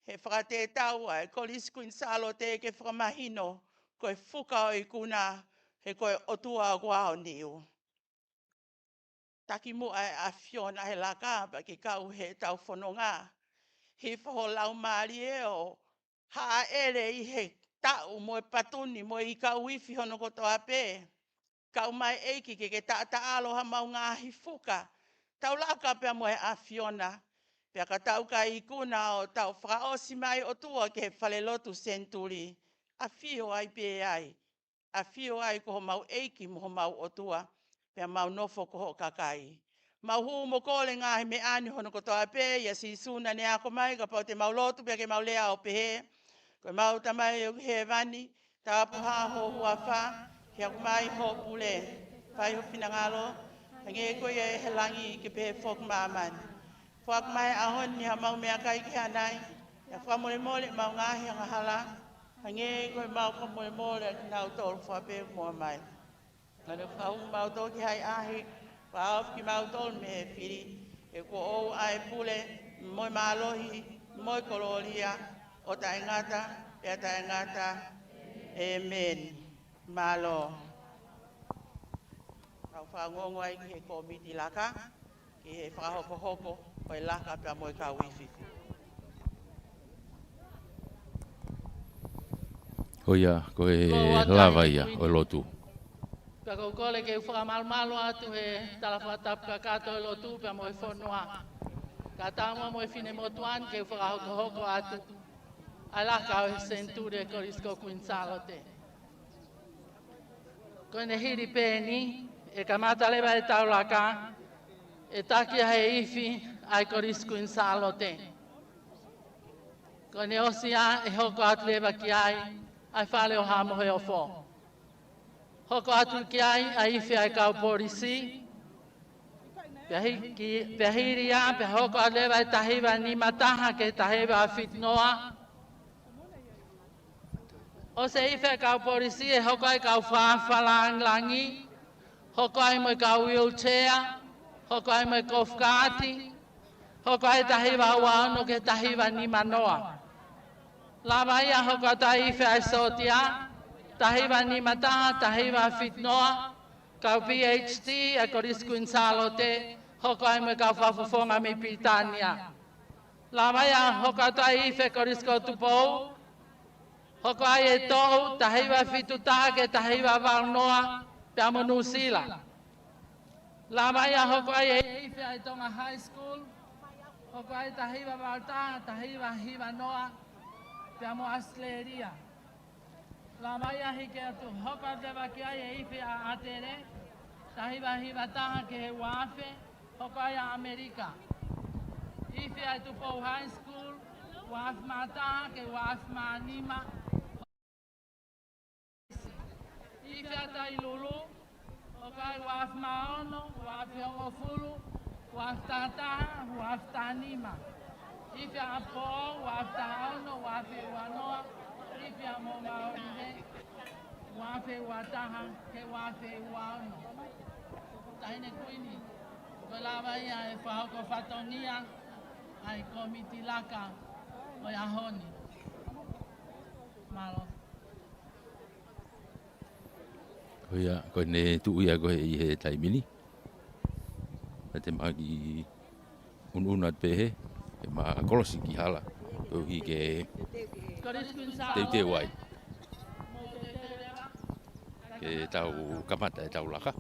He fakatetau ʻa e Kolisi Kuini Sālote ke fakamahino ko e fuka ʻo e ikuna, he ko e ʻOtua ʻoku aoniu. Takimuʻa e ʻAfiona he laka pea ke kau heʻetau fononga. Hifo ho Laumālie ʻo haʻele ʻi he taʻu mo e patuni mo e ikau ifi hono kotoa pē. Kau mai ʻEiki ke ke taʻataʻalo hamau ngaahi fuka, tau laka pea mo e ʻAfiona. Pea ka tau kai ikuna ʻo tau fakaʻosi mai ʻOtua ki he falelotu senituli, ʻafio ai pē ai. ʻAfio ai ko homau ʻEiki mo homau ʻOtua, pea mau nofo ko hoʻo kakai. Mau hū mo kole ngaahi meʻa ni hono kotoa pē ʻia Sīsū naʻa ne ako mai, kapau te mau lotu pea ke mau lea ʻo pehē: Ko ʻemau Tamai ʻoku ʻi hēvani, tāpuhā ho huafa, ke hoko mai ho pule, fai ho finangalo, hangē ko ia ʻi he langi ke pehē foki ʻi māmani. Foaki mai he ʻaho ni haʻamau meʻakai ki he ʻanai, pea fakamolemole ʻemau ngaahi angahala, hangē ko ʻemau fakamolemole ʻa kinautolu fakapeʻe muʻa mai. Kae ʻoua naʻa fakahaofi kimautolu ki he ʻahiʻahi, kae fakahaofi kimautolu mei he fili, he kuo ʻoʻou ʻa e pule, mo e mālohi, mo e kolōlia, ʻo taʻengata pea taʻengata. ʻĒmeni. Mālō. Tau fakaongoongo ai ki he kōmiti laka, ki he fakahokohoko ʻo e laka pea mo e kau ifi. Ko ia, ko e lava ia ʻo e lotu. Pea ʻoku ou kole ke u fakamalumalu atu he tala fakatapu kakato ʻo e lotu pea mo e fonua. Kae ʻatā muʻa mo e finemotuʻa ni ke u fakahokohoko atu ʻa e laka ʻo e senituli ʻo e Kolisi ko Kuini Sālote. Ko ʻene hili pē eni, ʻe kamata leva ʻetau laka, ʻe taki ʻa e ifi ʻa e Kolisi Kuini Sālote. Ko ʻene ʻosi ia, ʻe hoko atu leva ki ai ʻa e Fale ʻo Haʻa Moheofo. Hoko atu ki ai ʻa e ifi ʻa e kau polisi, pea hi-, ki, pea hili ia, pea hoko atu leva ʻa e taha hiva nima taha ki he taha hiva fitu noa. ʻOsi e ifi ʻa e kau polisi, ʻe hoko ai e kau fāfā langilangi, hoko ai mo e kau wheelchair, hoko ai mo e golf cart, hoko ai e taha hiva ua ono ki he taha hiva nima noa. Lava ia hoko atu ʻa e ifi ʻa e sōtia, taha hiva nima taha, taha hiva fitu noa, kau P H D ʻa e Kolisi Kuini Sālote, hoko ai mo e kau fakafofonga mei Pilitānia. Lava ia hoko atu ʻa e ifi ʻa e Kolisi ko Tupou, hoko ai e toʻu, taha hiva fitu taha ki he taha hiva valu noa, pea mo Nuʻusila. Lava ia hoko ai e ifi ʻa e Tonga High School, hoko ai taha hiva valu taha, taha hiva hiva noa, pea mo ʻAositelēlia. Lava ia hiki atu hoko atu leva ki ai e ifi ʻa ʻAtele, taha hiva hiva taha ki he ua afe, hoko ai ʻa ʻAmelika. Ifi ʻa e Tupou High School, ua afe mā taha ki he ua afe mā nima. Ifi ʻa Tailulu, hoko ai ua afe mā ono, ua afe hongofulu, ua afe taha taha, ua afe taha nima. Ifi ʻa ʻApifoʻou, ua afe taha ono, ua afe ua noa. Ifi ʻa Moʻunga ʻŌlive, ua afe ua taha ki he ua afe ua ono. Taʻahine Kuini, ko e lava ia ʻe fakahoko fatongia ʻa e kōmiti laka ʻo e ʻaho ni. Mālō. Ko ia, ko ʻene tuʻu ia ko ē ʻi he taimi ni. Pea te ma kiʻi ʻunuʻunu atu pē he, ke ma kolosi ki hala. Koeʻuhi ke teuteu ai ke tau kamata ʻetau laka.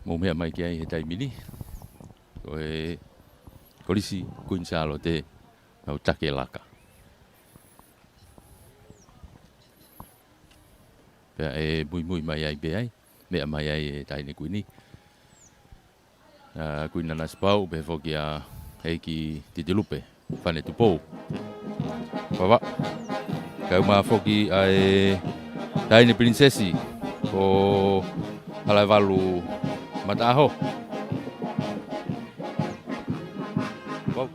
Mou meʻa mai ki ai he taimi ni. Ko e Kolisi Kuini Sālote, nau taki e laka. Pea ʻe muimui mai ai pē ai, meʻa mai ai e Taʻahine Kuini. ʻA, Kuini Nanasipauʻu pehē foki ʻa ʻEiki Titilupe Fanetupou. Vavaʻu. Kae ʻumaʻā foki ʻa e Taʻahine Pilinisesi ko Halaevalu Mataʻaho. Vau.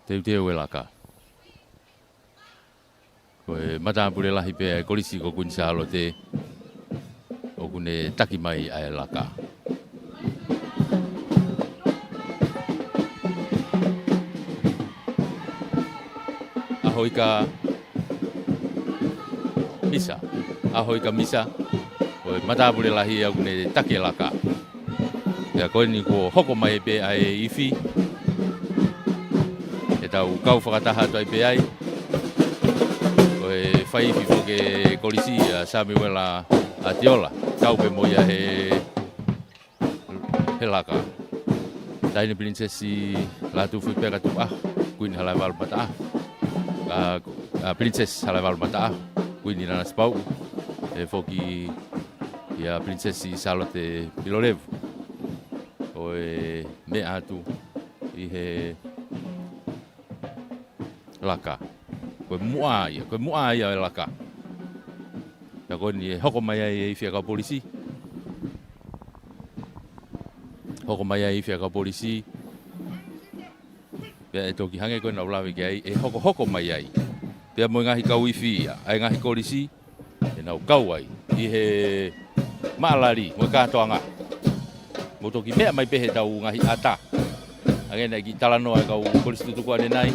Teuteu e laka. Ko e matāpule lahi pē ʻa e Kolisi ko Kuini Sālote, ʻoku ne taki mai ʻa e laka. ʻAho ika misa. ʻAho ika misa. Ko e matāpule lahi ʻoku ne taki e laka. Pea ko eni kuo hoko mai pē ʻa e ifi. Ke tau kau fakataha atu ai pē ai. Ko e fai ifi foki e Kolisi ʻa Samiuela ʻAtiola. Kau pē mo ia he, he laka. Taʻahine Pilinisesi Lātūfuipeka Tukuʻaho, Kuini Halaevalu Mataʻaho. ʻA, ʻa Pilinisesi Halaevalu Mataʻaho, Kuini Nanasipauʻu. ʻE foki ia Pilinisesi Sālote Pilolevu. ʻO e meʻa atu ʻi he laka. Ko e muʻa ia, ko e muʻa ia e laka. Pea ko eni ʻe hoko mai ai e ifi ʻa e kau polisi. Hoko mai ai e ifi ʻa e kau polisi. Pea ʻe toki hangē ko ē naʻa ku lave ki ai, ʻe hokohoko mai ai. Pea mo e ngaahi kau ifi ia, ʻa e ngaahi kolisi, ʻe nau kau ai ʻi he maʻalali mo e kātoanga. Mou toki meʻa mai pē he ʻetau ngaahi ʻata. Hangē naʻe kiʻi talanoa e kau kolisi tutuku ʻanenai.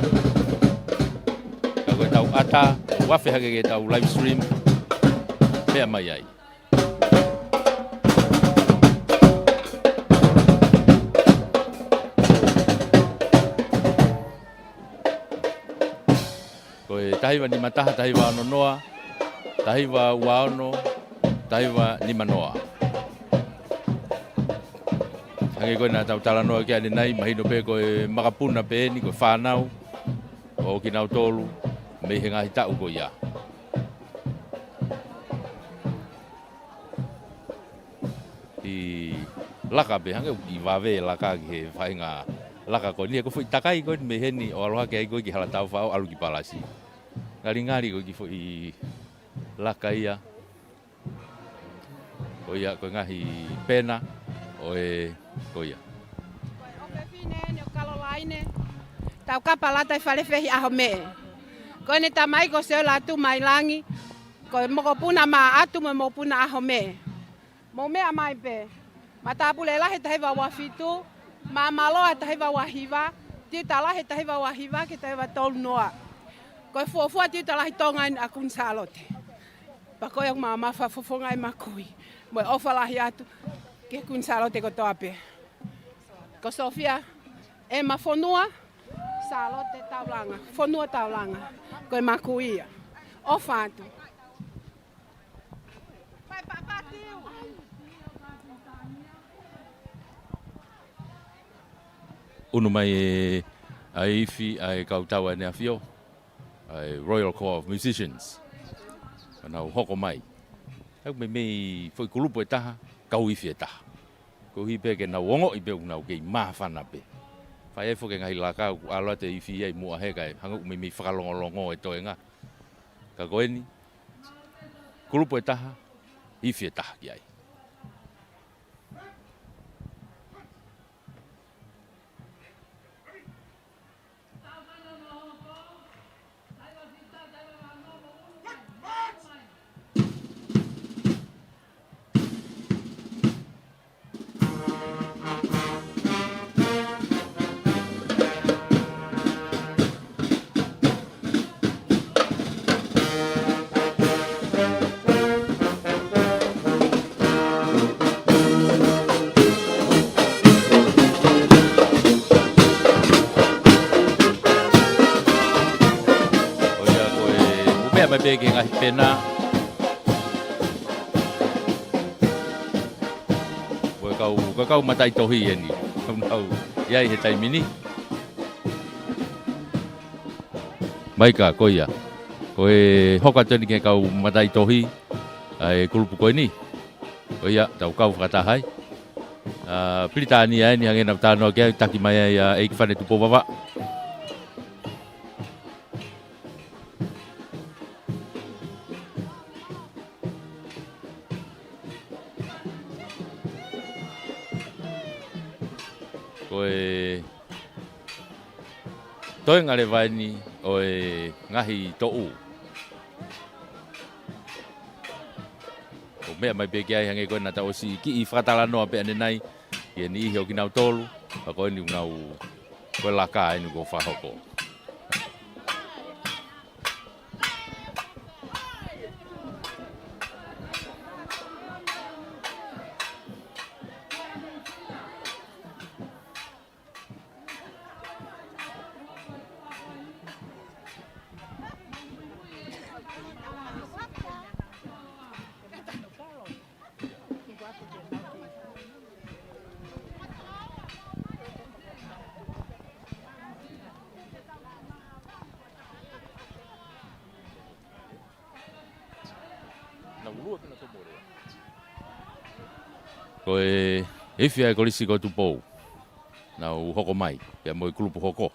Ka ko ʻetau ʻata, ʻoku afe hake ki heʻetau live stream. Meʻa mai ai. Ko e taha hiva nima taha, taha hiva ono noa, taha hiva ua ono, taha hiva nima noa. Hangē ko ē naʻa tau talanoa ki ai ʻanenai, mahino pē ko e makapuna pē eni, ko e fānau ʻo kinautolu mei he ngaahi taʻu ko ia. ʻI laka pē, hangē ʻoku kiʻi vave e laka ki he faʻahinga laka ko eni, ko e foʻi takai ko eni mei heni ʻo ʻalu hake ai ko ē ki Halataufaʻo ʻo ʻalu ki Palasi. Ngalingali ko e kiʻi foʻi laka ia. Ko ia, ko e ngaahi pena ʻo e, ko ia. Ko e ʻofefine eni ʻo Kalolaine, Taukapa Lata ʻi Falefehi ʻAhomē. Ko ʻene tamai ko Seola Atu Mailangi, ko e mokopuna Maʻatu mo e mokopuna ʻAhomē. Mou meʻa mai pē. Matāpule Lahi taha hiva ua fitu, Maamaloa taha hiva ua hiva, Tiuta Lahi taha hiva ua hiva ki he taha hiva tolu noa. Ko e fuofua Tiuta Lahi Tonga eni ʻa Kuini Sālote. Pea ko ia ʻoku ma, ma fakafofongaʻi ʻa e makui mo e ʻofa lahi atu ki he Kuini Sālote kotoa pē. Ko Sofia ʻEma Fonua Sālote Taulanga, Fonua Taulanga, ko e makui ia. ʻOfa atu. ʻUnu mai e, ʻa e ifi ʻa e kau tau ʻa ʻEne ʻAfio, ʻa e Royal Corps of Musicians. Ka nau hoko mai. ʻOku meimei foʻi kulupu ʻe taha, kau ifi ʻe taha. Koeʻuhi pē ke nau ongoʻi pē ʻoku nau kei māfana pē. Fai ai foki e ngaahi laka ʻoku ʻalu atu e ifi ia ʻi muʻa he kae hangē ʻoku meimei fakalongolongo e toenga. Ka ko eni, kulupu ʻe taha, ifi ʻe taha ki ai. Ko ia ko e, mou meʻa mai pē ki he ngaahi pena. Ko e kau, ko e kau mataʻitohi eni. Kau nau ʻi ai he taimi ni. Maika, ko ia. Ko e hoko atu eni ki he kau mataʻitohi ʻa e kulupu ko eni. Ko ia, tau kau fakataha ai. ʻA, Pilitānia eni hangē naʻa ku talanoa ki ai, taki mai ai ʻa ʻEiki Fane Tupou Vavaʻu. Ko e toenga leva eni ʻo e ngaahi toʻu. ʻOku meʻa mai pē ki ai hangē ko ē naʻa tau ʻosi kiʻi fakatalanoa pē ʻanenai, ki he niʻihi ʻo kinautolu, ka ko eni ʻoku nau, ko e laka eni kuo fakahoko. Ko e ifi ʻa e Kolisi ko Tupou. Nau hoko mai, pea mo e kulupu hoko.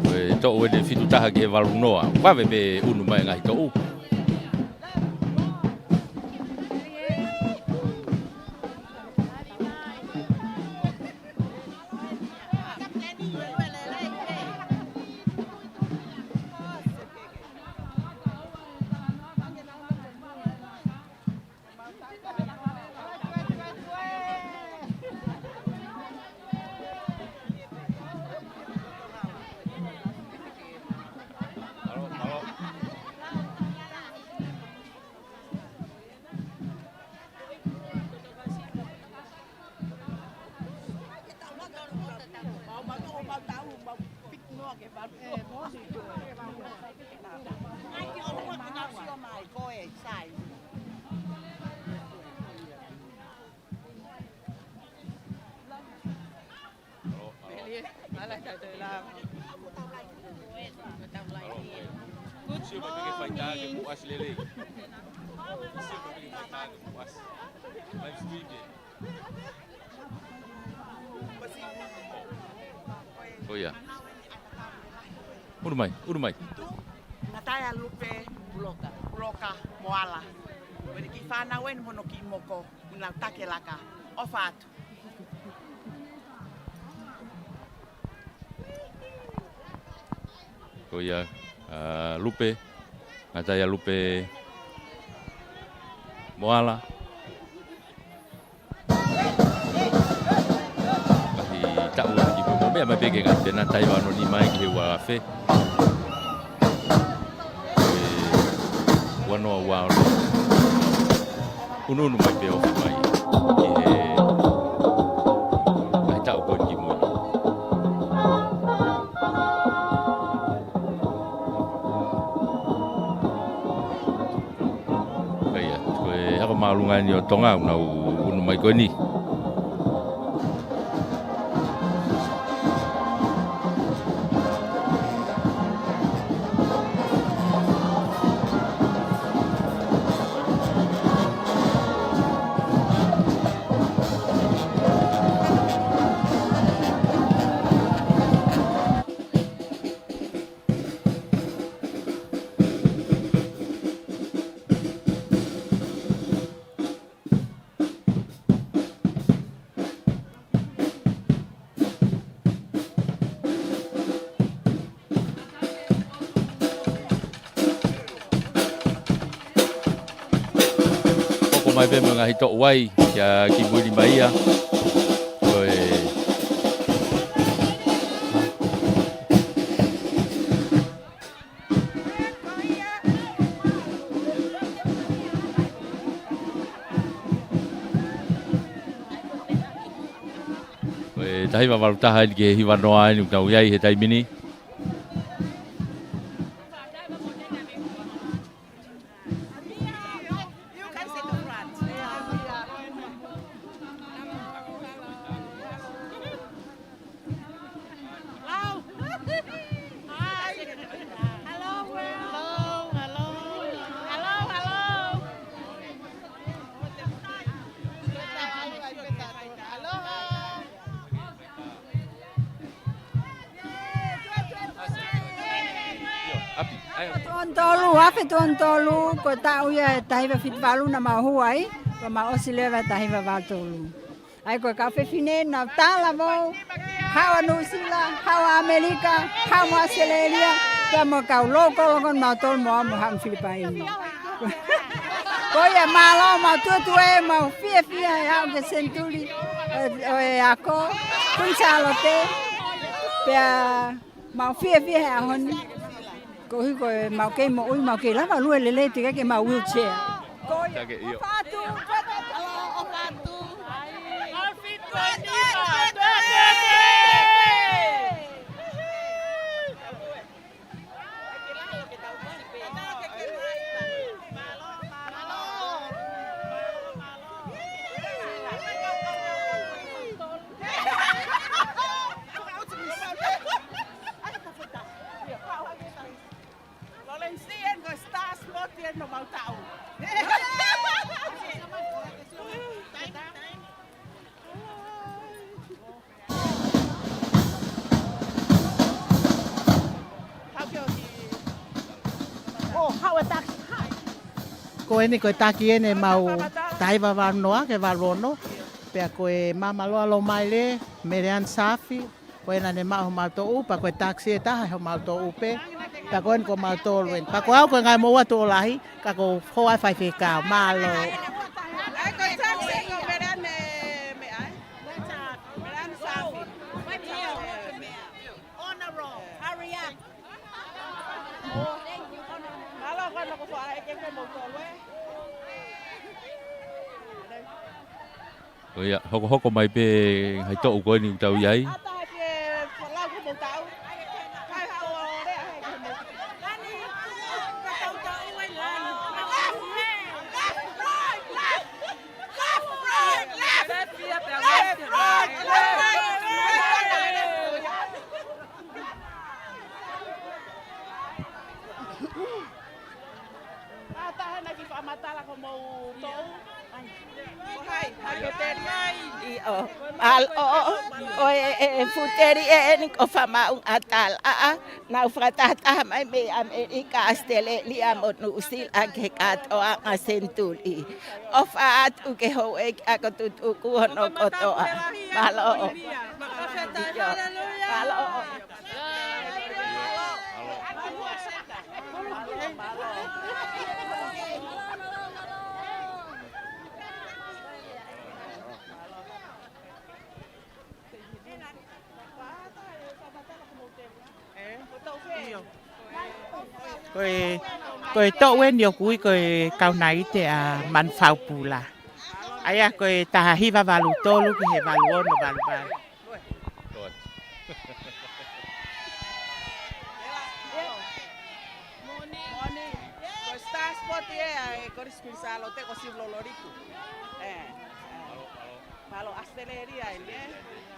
Ko e toʻu eni ʻe fitu taha ki he valu noa. Vave pē ʻunu mai e ngaahi toʻu. Good morning. Ko ia. Ulu mai, ulu mai. Ngataea Lupe Puloka, Puloka Moala. Ko eni kiʻi fānau eni mo hono kiʻi moko, ʻuhinga ʻoku taki e laka. ʻOfa atu. Ko ia, ʻa, Lupe, Ngataea Lupe Moala. Kahi taʻu ki mo meʻa mai pē ke ngata pē naʻa taiva ʻo ni mai ki he ua afe. ʻE, ua noa ua ono. Unuunu mai pē ofi mai. Ki he kahi taʻu ko eni ki mui. Ka ia, ko e hako māʻolunga eni ʻo Tonga, ʻoku nau unu mai ko eni. Hoko mai pē mo e ngaahi toʻu ai, kia Kimui mai ia. Ko e Ko e taha hiva valu taha eni ki he hiva noa eni ʻoku tau ʻi ai he taimi ni. Hello. Hi. Hello, world. Hello, hello. Hello, hello. Aloha. Afe tuʻo tolu, afe tuʻo tolu, ko e taʻu ia ʻe taha hiva fitu valu naʻa mau hū ai, ko e mau ʻosi leva ʻe taha hiva valu tolu. ʻA ia ko e kau fefine naʻa nau talavou, haʻu ʻa Nuʻusila, haʻu ʻa ʻAmelika, haʻu mo ʻAositelēlia, pea mo e kau loukolo ko eni mautolu mo au mo haʻu mo Filipaini. Ko ia mālō, mau tuʻetuʻe, mau fiefia he aʻu ki he senituli ʻo e, ʻo e ako, Kuini Sālote, pea mau fiefia he ʻaho ni. Koeʻuhi ko e mau kei moʻui, mau kei lava lue lelei, teʻeki ke mau wheelchair. Ko ia. Take it, ʻio. ʻOfa atu, ʻofa atu. Lorenzi eni ko e star sport eni ʻo mau taʻu. Ko eni ko e taki eni ʻemau taha hiva valu noa ki he valu ono. Pea ko e Mama Loa Lomaile, Meleana Safi, ko ena ne maʻu homau toʻu upa, ko e taxi ʻe taha homau toʻu upe. Pea ko eni ko mautolu eni. Pea ko au ko e ngaahi moʻua tuʻo lahi, ka ko e hoa e faifekau. Mālō. ʻA ia ko e taxi ko Meleana meʻa ai. Meleana Safi. On the road. Hurry up. Mālō ko ena ko fai ke ke moutolu ē. ʻO ia, hokohoko mai pē ngaahi toʻu ko eni ʻoku tau ʻi ai. Matala ko mou toʻu. Ko hai, hai ko Teli ai. ʻIo. Mālō, ʻo, ʻo e, e, e fuʻu teli ʻeni ko Famaunga Tala. ʻA, ʻa, nau fakatahataha mai mei ʻAmelika, ʻAositelēlia mo Nuʻusila ki he kātoanga senituli. ʻOfa atu ki he houʻeiki ako tutuku hono kotoa. Mālō. Mālō. Ko e, ko e toʻu ʻeni ʻoku ui ko e Kaunite ʻa Manufaupula. ʻA ia ko e taha hiva valu tolu ki he valu ono valu valu. Moʻoni. Ko e Star Sport ē, ʻa e Kolisi Kuini Sālote ko Siulololiku. ʻE, ʻe. Mālō ʻAositelēlia ʻeni ē.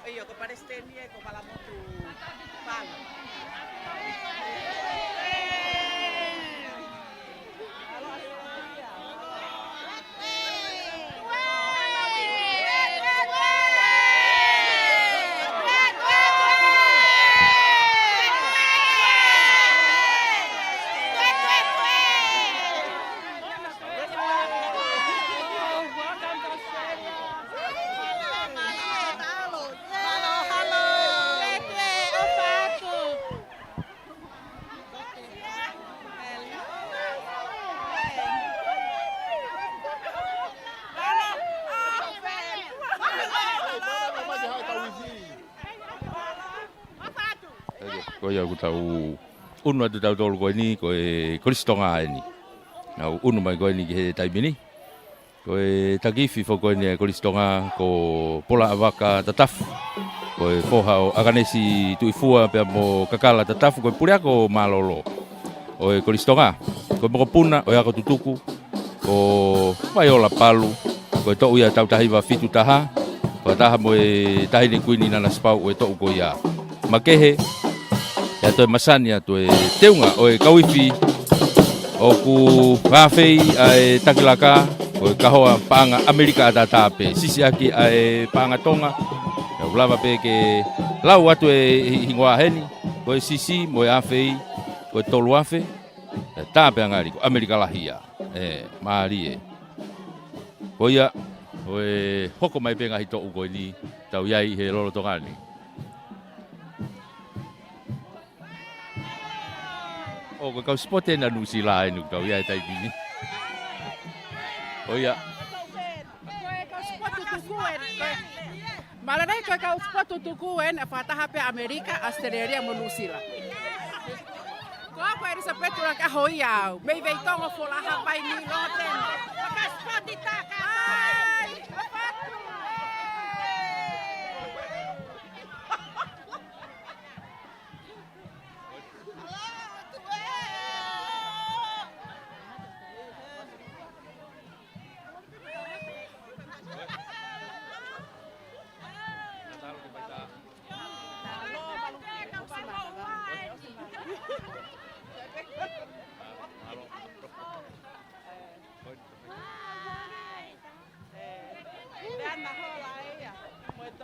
ʻIo, ko palesiteni ē, ko Malamotu Pala. Ko ia ʻoku tau ʻunu atu tautolu ko eni, ko e Kolisi Tonga ʻeni. Nau ʻunu mai ko eni ki he taimi ni. Ko e takiifi foki ko eni ʻa e Kolisi Tonga ko Pola ʻAvaka Tatafu. Ko e foha ʻo ʻAkanesi Tuʻifua pea mo Kakala Tatafu, ko e puleako mālōlō ʻo e Kolisi Tonga. Ko e mokopuna ʻo e ako tutuku ko Vaiola Palu, ko e toʻu ia ʻo e taha hiva fitu taha, ko e taha mo e Taʻahine Kuini Nanasipauʻu ʻo e toʻu ko ia. Makehe, ʻe toe masani atu e teunga ʻo e kau ifi ʻoku ʻafei ʻa e takilaka, ko e kahoa paʻanga ʻAmelika ʻataʻatā pē, sisiʻaki ʻa e paʻanga Tonga. ʻE lava pē ke lau atu e hi-, hingoa heni, ko e sisi mo e ʻafei, ko e tolu afe, ʻe tā pē ʻa ngali, ko ʻAmelika lahi ia. ʻE, mālie. Ko ia, ʻo e hoko mai pē ngaahi toʻu ko eni, tau ʻi ai he lolotonga ni. ʻO, ko e kau sipote ʻena Nuʻusila ʻeni ʻoku tau ʻi ai he taimi ni. ʻO ia. Ko e kau sipote tuku ʻeni, ko e, mālō lahi ko e kau sipote tuku ʻeni, ʻa e fakataha pē ʻAmelika, ʻAositelēlia mo Nuʻusila. Ko au ko Elizabeth Lakahoia au, mei Veitongo Fola Havaini, Lotema. Kau sipote taka. Ai.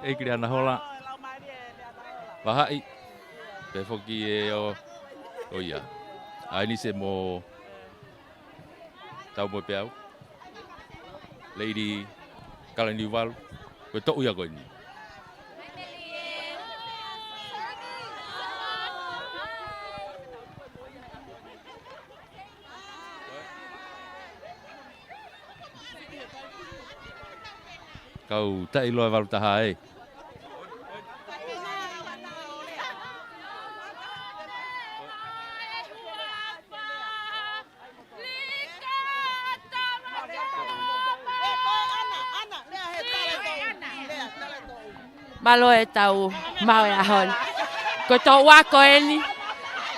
ʻEiki Leana Hola. Vahaʻi. Pea foki ē ʻo, ʻo ia. ʻAinise mo tau mo peau. Lady Kalaniuvalu. Ko e toʻu ia ko eni. Kau taʻi loa valu taha ē. Mālō e tau maʻu e ʻaho ni. Ko e toʻu ako eni,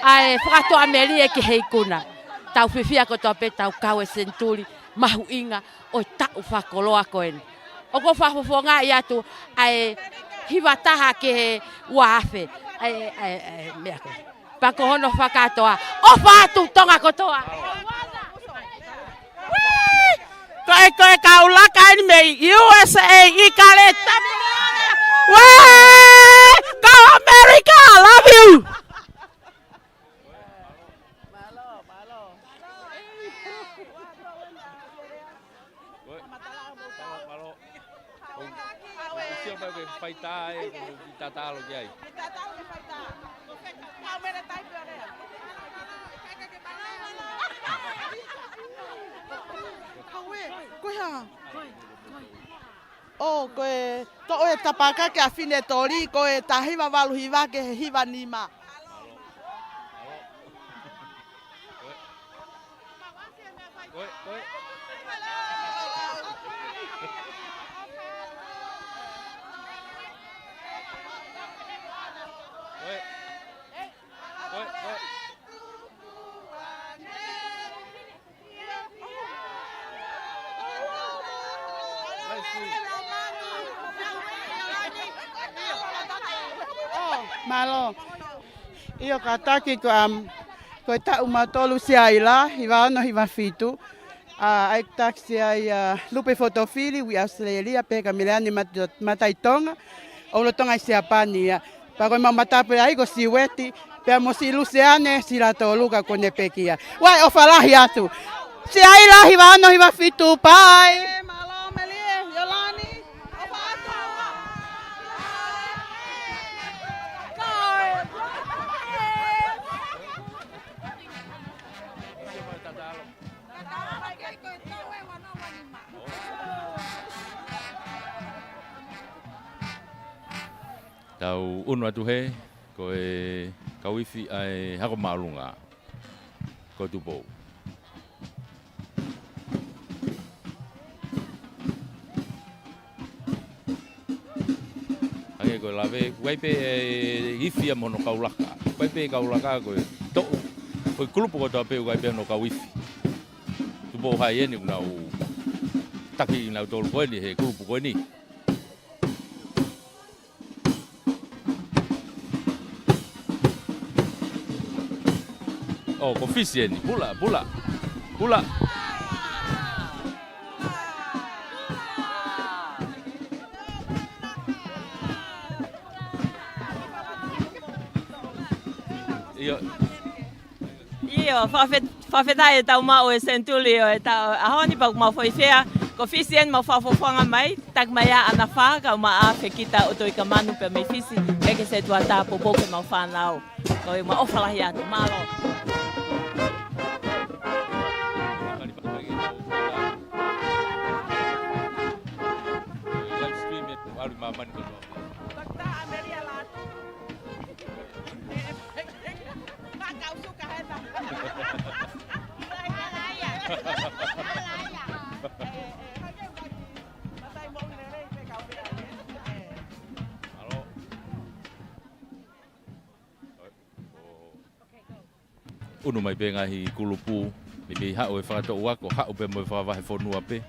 ʻa e fakatoʻa melie ki he ikuna. Tau fiefia kotoa pē tau kau e senituli mahuʻinga ʻo e taʻu fakakoloa ko eni. ʻOku ou fakafofongaʻi atu ʻa e hiva taha ki he ua afe. ʻA e, ʻa e, ʻa e, meʻa ko ē. Pea ko hono fakakātoa. ʻOfa atu Tonga kotoa. ʻE ko e kau laka eni mei U S A ʻi kale tapu. Wē! Go America, love you! Mālō, mālō. Mālō, mālō. ʻOku sio mai ke faitā ē, ko e tatalo ki ai. Ko e hā? ʻO, ko e toʻo e tapaka ki he fefine toli, ko e taha hiva valu hiva ki he hiva nima. Mālō. ʻIo, kātaki ko, um, ko e taʻu mautolu Siaila, hiva ono hiva fitu. ʻA, ʻai takisi ai ʻa Lupe Fotofili, ui ʻAositelēlia, pea ka Meleane Mat-, Mataitonga, ʻo lolotonga ʻi Siapani ia. Pea ko e mau matapu ai ko Siueti, pea mo si Luseane, si Latoluka ko ʻene pekia. Wai, ʻofa lahi atu. Siaila hiva ono hiva fitu, bye. Mālō, Melie, Iolani, ʻofa atu. Tau ʻunu atu hē, ko e kau ifi ʻa e Hako Māʻolunga, ko Tupou. Hangē ko e lave, ʻoku ʻi ai pē e ifi ia mo hono kau laka. ʻOku ʻi ai pē kau laka ko e toʻu, ko e kulupu kotoa pē ʻoku ʻi ai pē hono kau ifi. Tupou Hai eni ʻoku nau taki kinautolu ko eni he kulupu ko eni. ʻO, ko Fisi eni. Pula, pula. Pula. ʻIo. ʻIo, fakafe-, fakafetaʻi ʻetau maʻu e senituli ʻo e taʻu ʻaho ni pea ʻoku mau foʻi fea, ko Fisi eni mau fakafofonga mai, taki mai ʻa ʻAnafa, kau mai ʻa Fekita ʻOtoikamanu pea mei Fisi, pea ke se tuata poupou ke mau fānau. Ko e mau ʻofa lahi atu, mālō. Live stream ē, ʻalu ʻi māmani kotoa. ʻUnu mai pē ngaahi kulupu, mei pē haʻu e fakatoʻu ako, haʻu pē mo e fakavahefonua pē.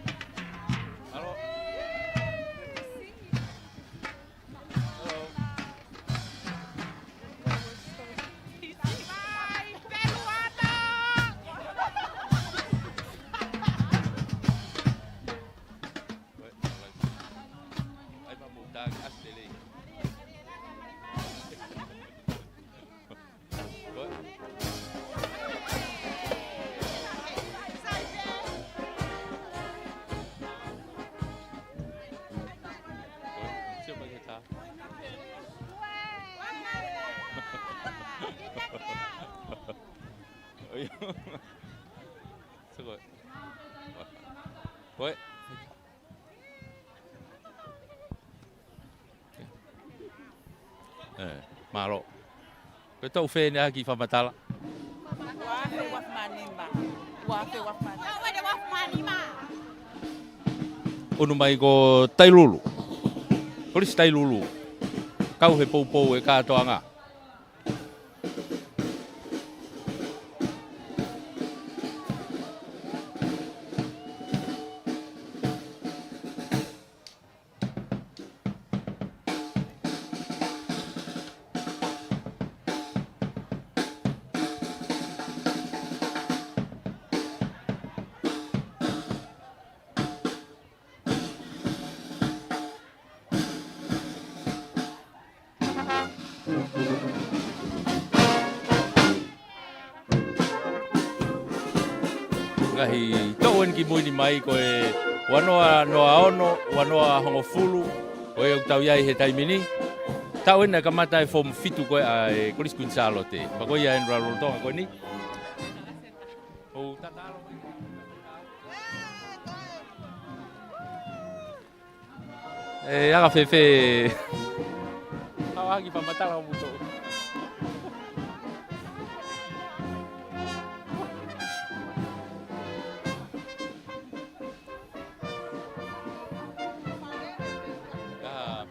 Ko e. ʻE, mālō. Ko e toʻu fē eni ʻaki fakamatala? Ua afe ua afe mā nima. Ua afe ua afe mā nima. ʻUnu mai ko Tailulu. Kolisi Tailulu. Kau he poupou e kātoanga. Ngaahi toʻu eni kimui ni mai ko e ua noa noa ono, ua noa hongofulu, ko ia ʻoku tau ʻi ai he taimi ni. Taʻu eni naʻe kamata e form fitu ko ē ʻa e Kolisi Kuini Sālote. Pea ko ia eni lolotonga ko eni. ʻOku tatalo. ʻE, anga fēfē? Haʻu ʻo kiʻi fakamatala ʻo mutu. ʻA.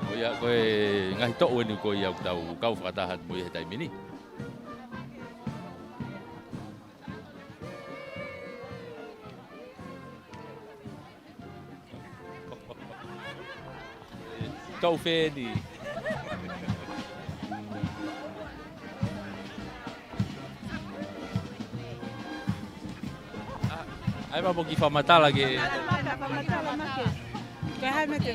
Ko ia, ko e ngaahi toʻu eni ko ia ʻoku tau kau fakataha atu mo ia he taimi ni. Toʻu fē eni? ʻAi, ʻai pē mo kiʻi fakamatala ke. Ko hai mete?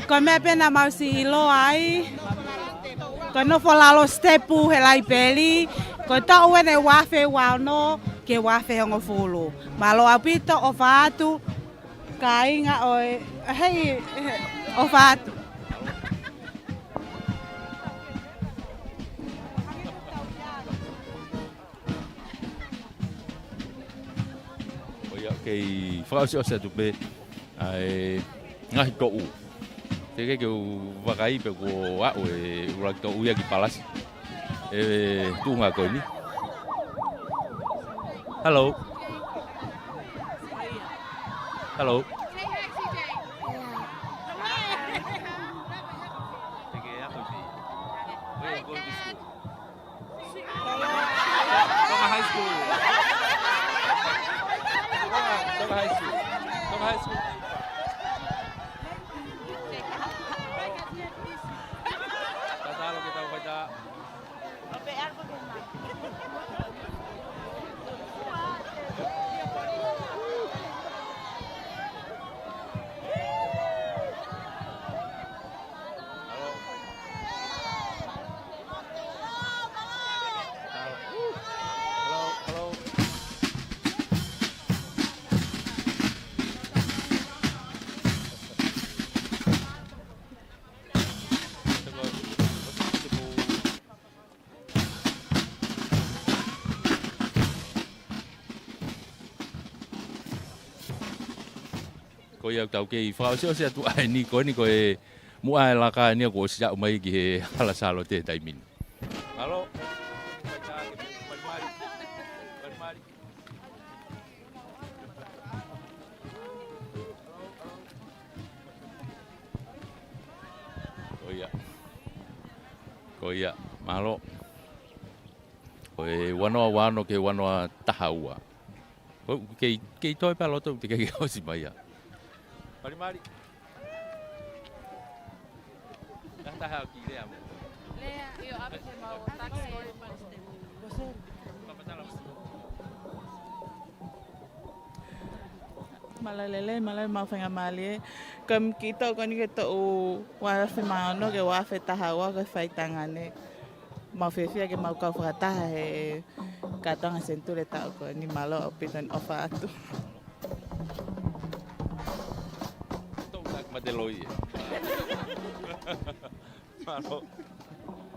Ko e meʻa pē naʻa mau siʻi ʻiloa ai, ko e nofo lalo sitepu he laipeli, ko e toʻu eni ʻe ua afe ua ono ki he ua afe hongofulu. Mālō ʻaupito, ʻofa atu, kāinga ʻo e, hei, ʻofa atu. Ko ia, kei fakaʻosiʻosi atu pē ʻa e ngaahi toʻu. Teʻeki ke u vakai pe kuo aʻu e ʻuluaki toʻu ia ki palasi. ʻE tuʻunga ko eni. Hello. Hello. Teʻeki ke aʻu ki. Where you going to school? Tonga High School. Tonga, Tonga High School. Tonga High School. Tatalo ke tau faitā. Ko ia ʻoku tau kei fakaʻosiʻosi atu ʻa eni, ko eni ko e muʻa e laka eni kuo ʻosi aʻu mai ki he hala Sālote he taimi ni. Mālō. Malimali. Malimali. Ko ia. Ko ia. Mālō. Ko e ua noa ua ono ki he ua noa taha ua. Ko, kei, kei toe pē ʻa loto, teʻeki ke ʻosi mai ia. Malimali. Taha taha ki lea mo. Lea, ʻio, ʻave ke mau tax. Mālō e lelei, mālō e maʻu faingamālie. Ko e kiʻi toʻu ko eni ko e toʻu ua afe mā ono ki he ua afe taha ua ko e faitanga eni. Mau fiefia ke mau kau fakataha he kātoanga senituli taʻu ko eni, mālō ʻaupito ʻeni, ʻofa atu. Tau tak mate loi. Mālō.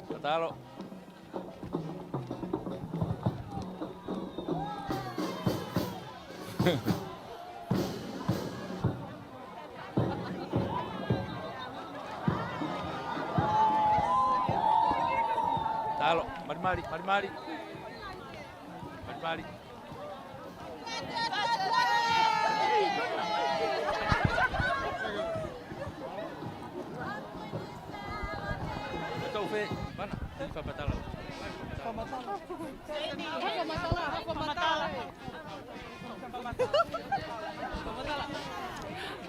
Tatalo. Tatalo, malimali, malimali. Malimali. Tau fē, mana? Fakamatala. Fakamatala. Fakamatala.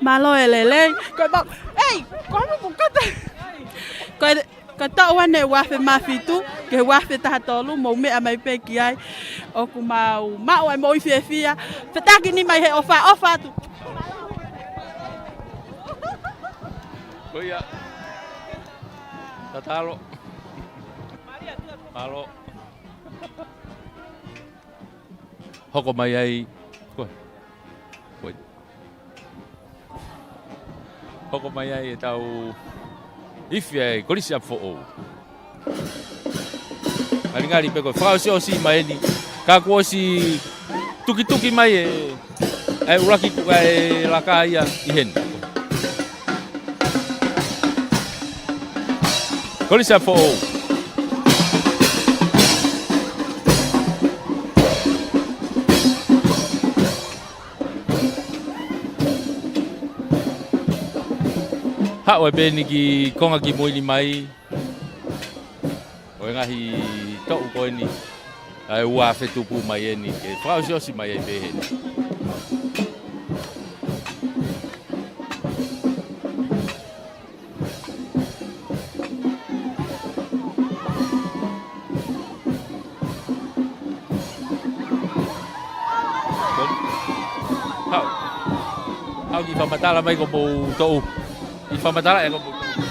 Mālō e lelei. Ko e mau, ei, ko e mau pukata. Ko e, Ka toʻo ʻa e ua afe mā fitu, ki he ua afe taha tolu, mou meʻa mai pē ki ai. ʻOku mau maʻu ai moʻui fiefia. Fetakinima ʻi he ʻofa, ʻofa atu. Ko ia. Tatalo. Mālō. Hoko mai ai. Ko. Ko. Hoko mai ai ʻetau ifi ai Kolisi ʻApifoʻou. Ngalingali pē ko e fakaʻosiʻosi mai eni. Ka kuo ʻosi tukituki mai e, e ʻuluaki kupu ʻa e laka ia ʻi heni. Kolisi ʻApifoʻou. Haʻu ai pē eni ki konga ki mui ni mai. ʻO e ngaahi toʻu ko eni. ʻA e ua afe tupu mai eni. Ke fakaʻosiʻosi mai ai pē heni. Haʻu. Haʻu ki fakamatala mai ko mou toʻu. ʻI fakamatala ē ko mou toʻu.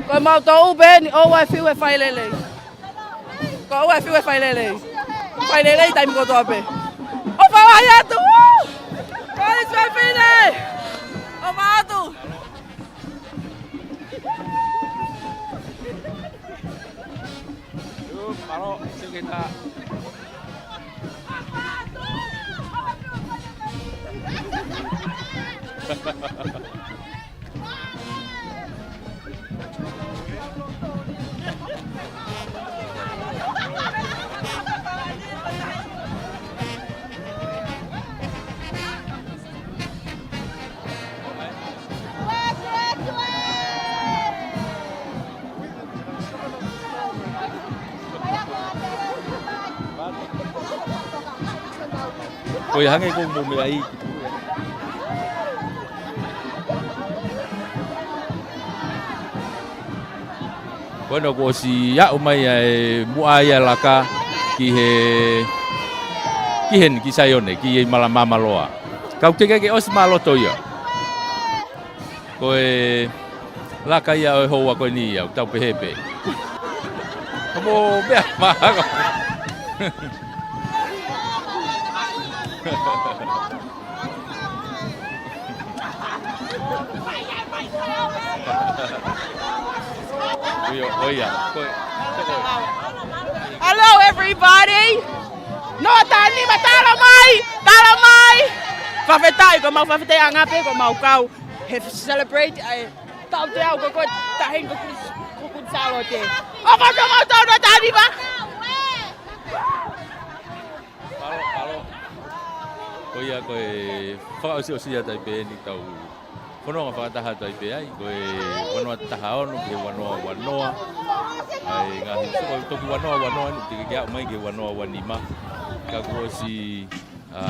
Ko mau toʻu pē eni ʻoua ʻe fiu e fai lelei. Ko ʻoua ʻe fiu e fai lelei. Fai lelei taimi kotoa pē. ʻOfa lahi atu. Ko e fefine. ʻOfa atu. Mālō, sio ki he taha. Ko ia hangē ko mou meʻa ai. Ko ena kuo ʻosi aʻu mai ʻa e muʻa ia laka ki he, ki heni, ki Saione, ki he Māmaloa. Kau keke ke ʻosi māloto ia. Ko e laka ia ʻo e houa ko eni ia, tau pehē pē. Ka mou meʻa mahalo. Ui, ʻo ia. Ko e, ko e. Hello, everybody. Noa Tanima, talo mai, talo mai. Fakafetaʻi, ko mau fakafetaʻi anga pē ko mau kau. He celebrate, ʻa e, tau te au ko ko tahin ko Kuini, ko Kuini Sālote. ʻO ko ko mau tau Noa Tanima. Mālō, mālō. Ko ia ko e fakaʻosiʻosi atu ai pē eni tau fononga fakataha atu ai pē ai, ko e ua noa taha ono ki he ua noa ua noa. ʻA e ngaahi, so ko e toki ua noa ua noa eni, te ke aʻu mai ki he ua noa ua nima. Ka kuo ʻosi, ʻa,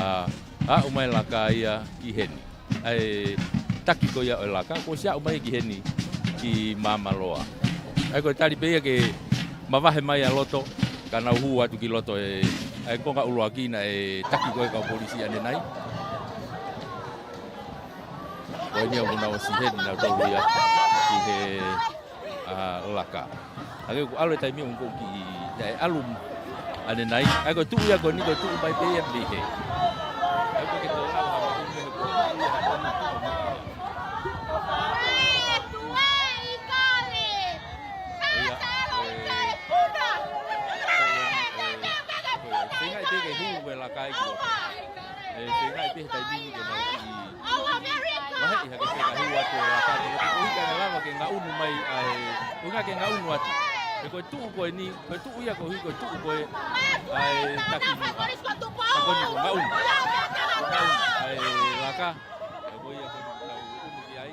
aʻu mai laka ia ki heni. ʻA e taki ko ia ʻo e laka, kuo ʻosi aʻu mai ki heni ki Māmaloa. ʻA ia ko e tali pē ia ke mavahe mai ʻa loto, ka nau hū atu ki loto e, ʻa e konga ʻuluaki naʻe taki ko e kau polisi ʻanenai. Ko eni ʻoku nau ʻosi heni nautolu ia ki he ʻa laka. ʻA ia ko e ʻalu e taimi ʻoku ou kiʻi, ʻa e ʻalu ʻanenai. ʻA ia ko e tuʻu ia ko eni ko e tuʻu mai pē ia mei hē. ʻA ia ko e ke tō lau ha maʻu mei he ko e tuʻu ia ha tonu tuʻu mai. Ko ia, ko e, ko e, ko e, feingaʻi pē ke hū e laka ia ki loto. ʻE feingaʻi pē he taimi ni ke nau kiʻi vaheʻi hake pē ka hū atu e laka ni. ʻOku ʻikai ke lava ke ngaʻunu mai ʻa e, ʻoku ʻikai ke ngaʻunu atu. He ko e tuʻu ko eni, ko e tuʻu ia ko hui ko e tuʻu ko e ʻa e taki muʻa. Ka ko eni ko e ngaʻunu. Ngaʻunu ʻa e laka. He ko ia ko eni ko e ngaʻunu ki ai.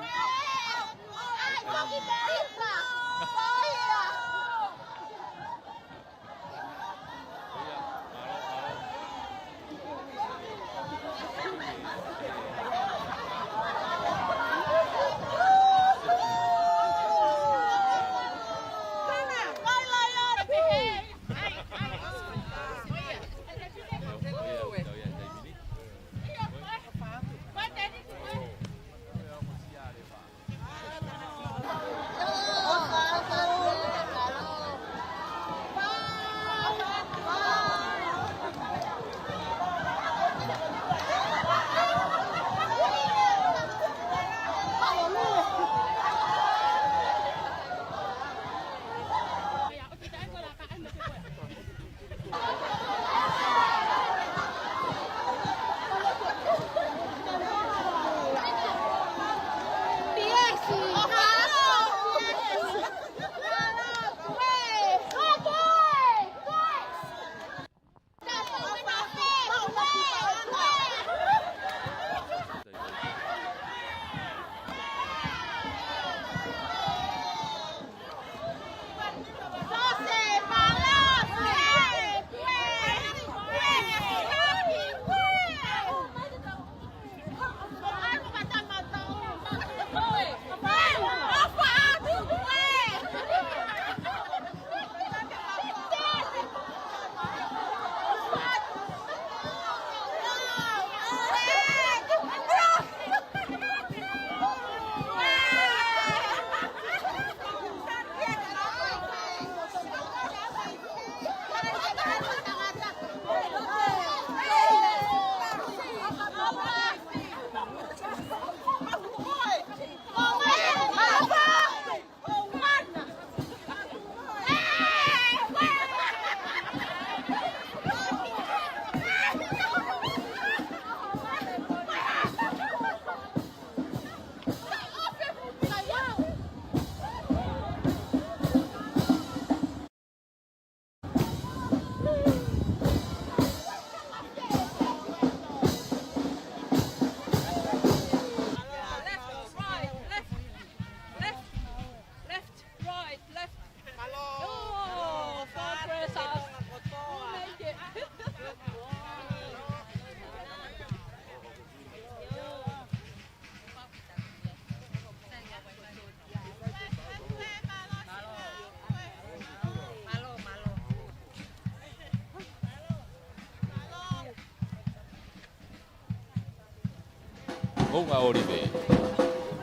Moʻunga ʻŌlive.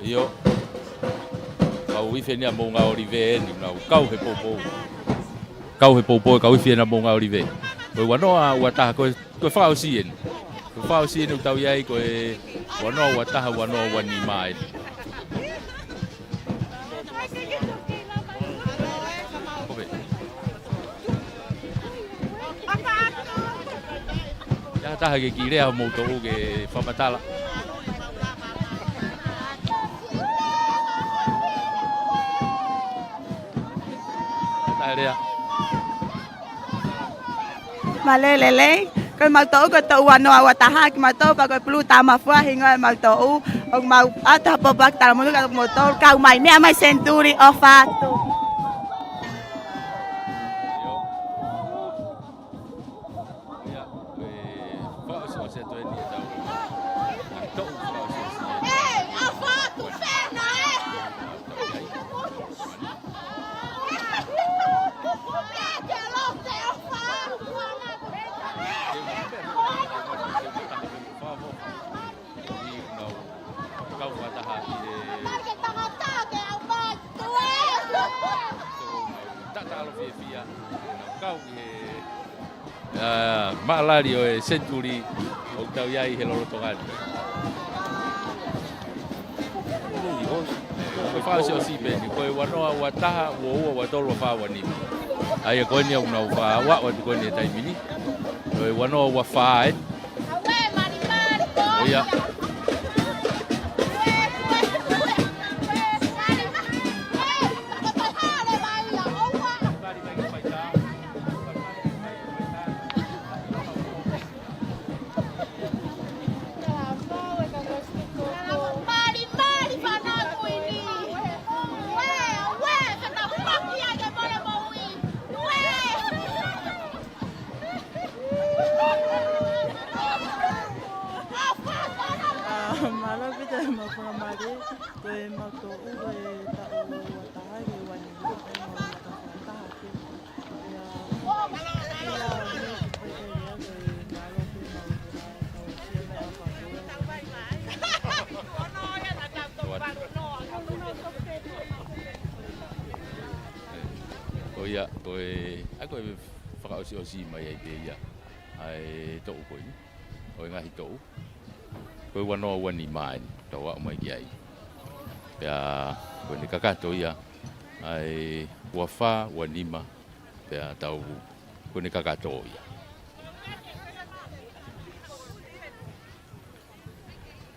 ʻIo. Kau ifi eni ʻa Moʻunga ʻŌlive eni, nau kau he poupou. Kau he poupou, kau ifi eni ʻa Moʻunga ʻŌlive. Ko e ua noa ua taha, ko e, ko e fakaʻosi eni. Ko e fakaʻosi eni ʻoku tau ʻi ai, ko e ua noa ua taha, ua noa ua nima eni. Ko pē. Ia taha ke kiʻi lea homou toʻu ke fakamatala. Taha lea. Mālō e lelei, ko e mau toʻu ko e toʻu ua noa ua taha, kimautolu pea ko e Pulu Tamafua hingoa e mau toʻu, ʻoku mau ʻatu ha pōpoaki talamonū kia moutolu, kau mai, meʻa mai Senituli, ʻofa atu. Tatalo fiefia, kau ki he ʻa, maʻalali ʻo e Senituli ʻoku tau ʻi ai he lolotonga ni. Ko e fakaʻosiʻosi pē eni, ko e ua noa ua taha, ua ua, ua tolu, ua fā, ua nima. ʻA ia ko eni ʻoku nau fakaʻofoʻofa atu ko eni he taimi ni. Ko e ua noa ua fā eni. ʻO ia. ʻA, mālō ʻaupito e mau fakamālō, ko e mau toʻu ko e taʻu ua taha ki he ua nima, ko e mau laka fakataha pē. Ko ia, ko e, ʻa ko e fakaʻosiʻosi mai ai pē ia ʻa e toʻu ko eni, ʻo e ngaahi toʻu. Ko e ua noa ua nima eni, tau aʻu mai ki ai. Pea, ko ʻene kakato ia, ʻa e ua fā, ua nima, pea tau, ko ʻene kakato ia.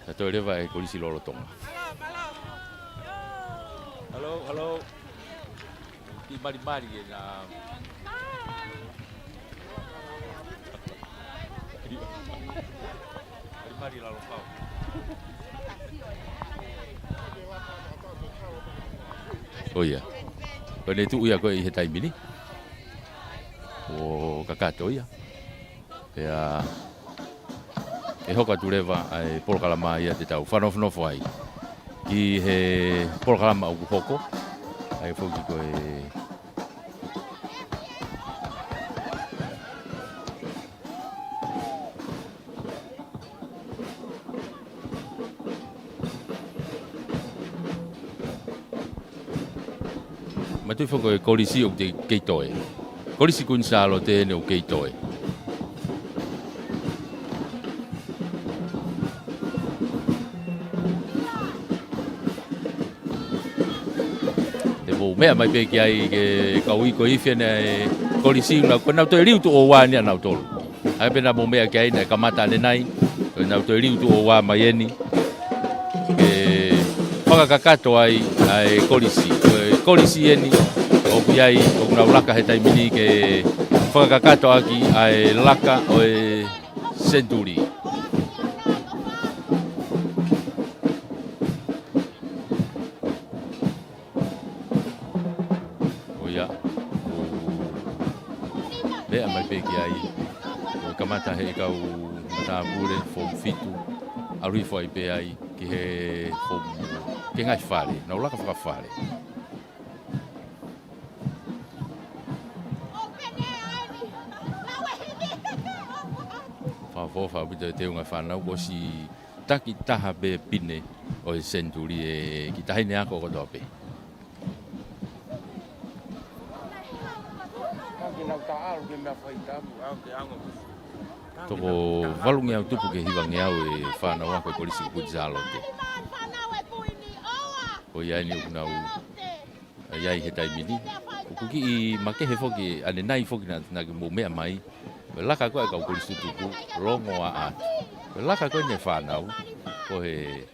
Ka toe leva e Kolisi lolotonga. Hello, hello. Kiʻi malimali ena. Malimali lalo kau. ʻO ia. Ko ʻene tuʻu ia ko ē ʻi he taimi ni. ʻO kakato ia. Pea ʻe hoko atu leva ʻa e polokalama ia te tau fakanofonofo ai ki he polokalama ʻoku hoko. ʻA ia foki ko e Matuʻi foki ko e kolisi ʻoku te kei toe. Kolisi Kuini Sālote eni ʻoku kei toe. Te mou meʻa mai pē ki ai ke kau ʻi ko e ifi ena e kolisi, na ko ʻenau toe liu tuʻo ua eni ʻa nautolu. ʻA ia pē naʻa mou meʻa ki ai naʻe kamata ʻanenai, ko ʻenau toe liu tuʻo ua mai eni. Ke fakakakato ai ʻa e kolisi. Ko e kolisi eni, ʻoku ʻi ai, ʻoku nau laka he taimi ni ke fakakakato ʻaki ʻa e laka ʻo e senituli. ʻO ia, ʻo meʻa mai pē ki ai, ʻo kamata he kau matāpule, foomu fitu, ʻalu hifo ai pē ai ki he foomu, ki he ngaahi fale, nau laka fakafale. Fakaʻofoʻofa ʻaupito e teunga fānau, kuo ʻosi Takitaha pē pine ʻo e senituli ē, ki tahi ne ako kotoa pē. Toko valungeau tupu ki he hivangeau e fānau ako ʻi he Kolisi Kuini Sālote. Ko ia eni ʻoku nau ʻi ai he taimi ni. ʻOku kiʻi makehe foki, ʻanenai foki naʻa, naʻa ke mou meʻa mai. Ko e laka ko ē ʻa e kau kolisi tutuku, longo ʻaʻaku. Ko e laka ko eni e fānau, ko e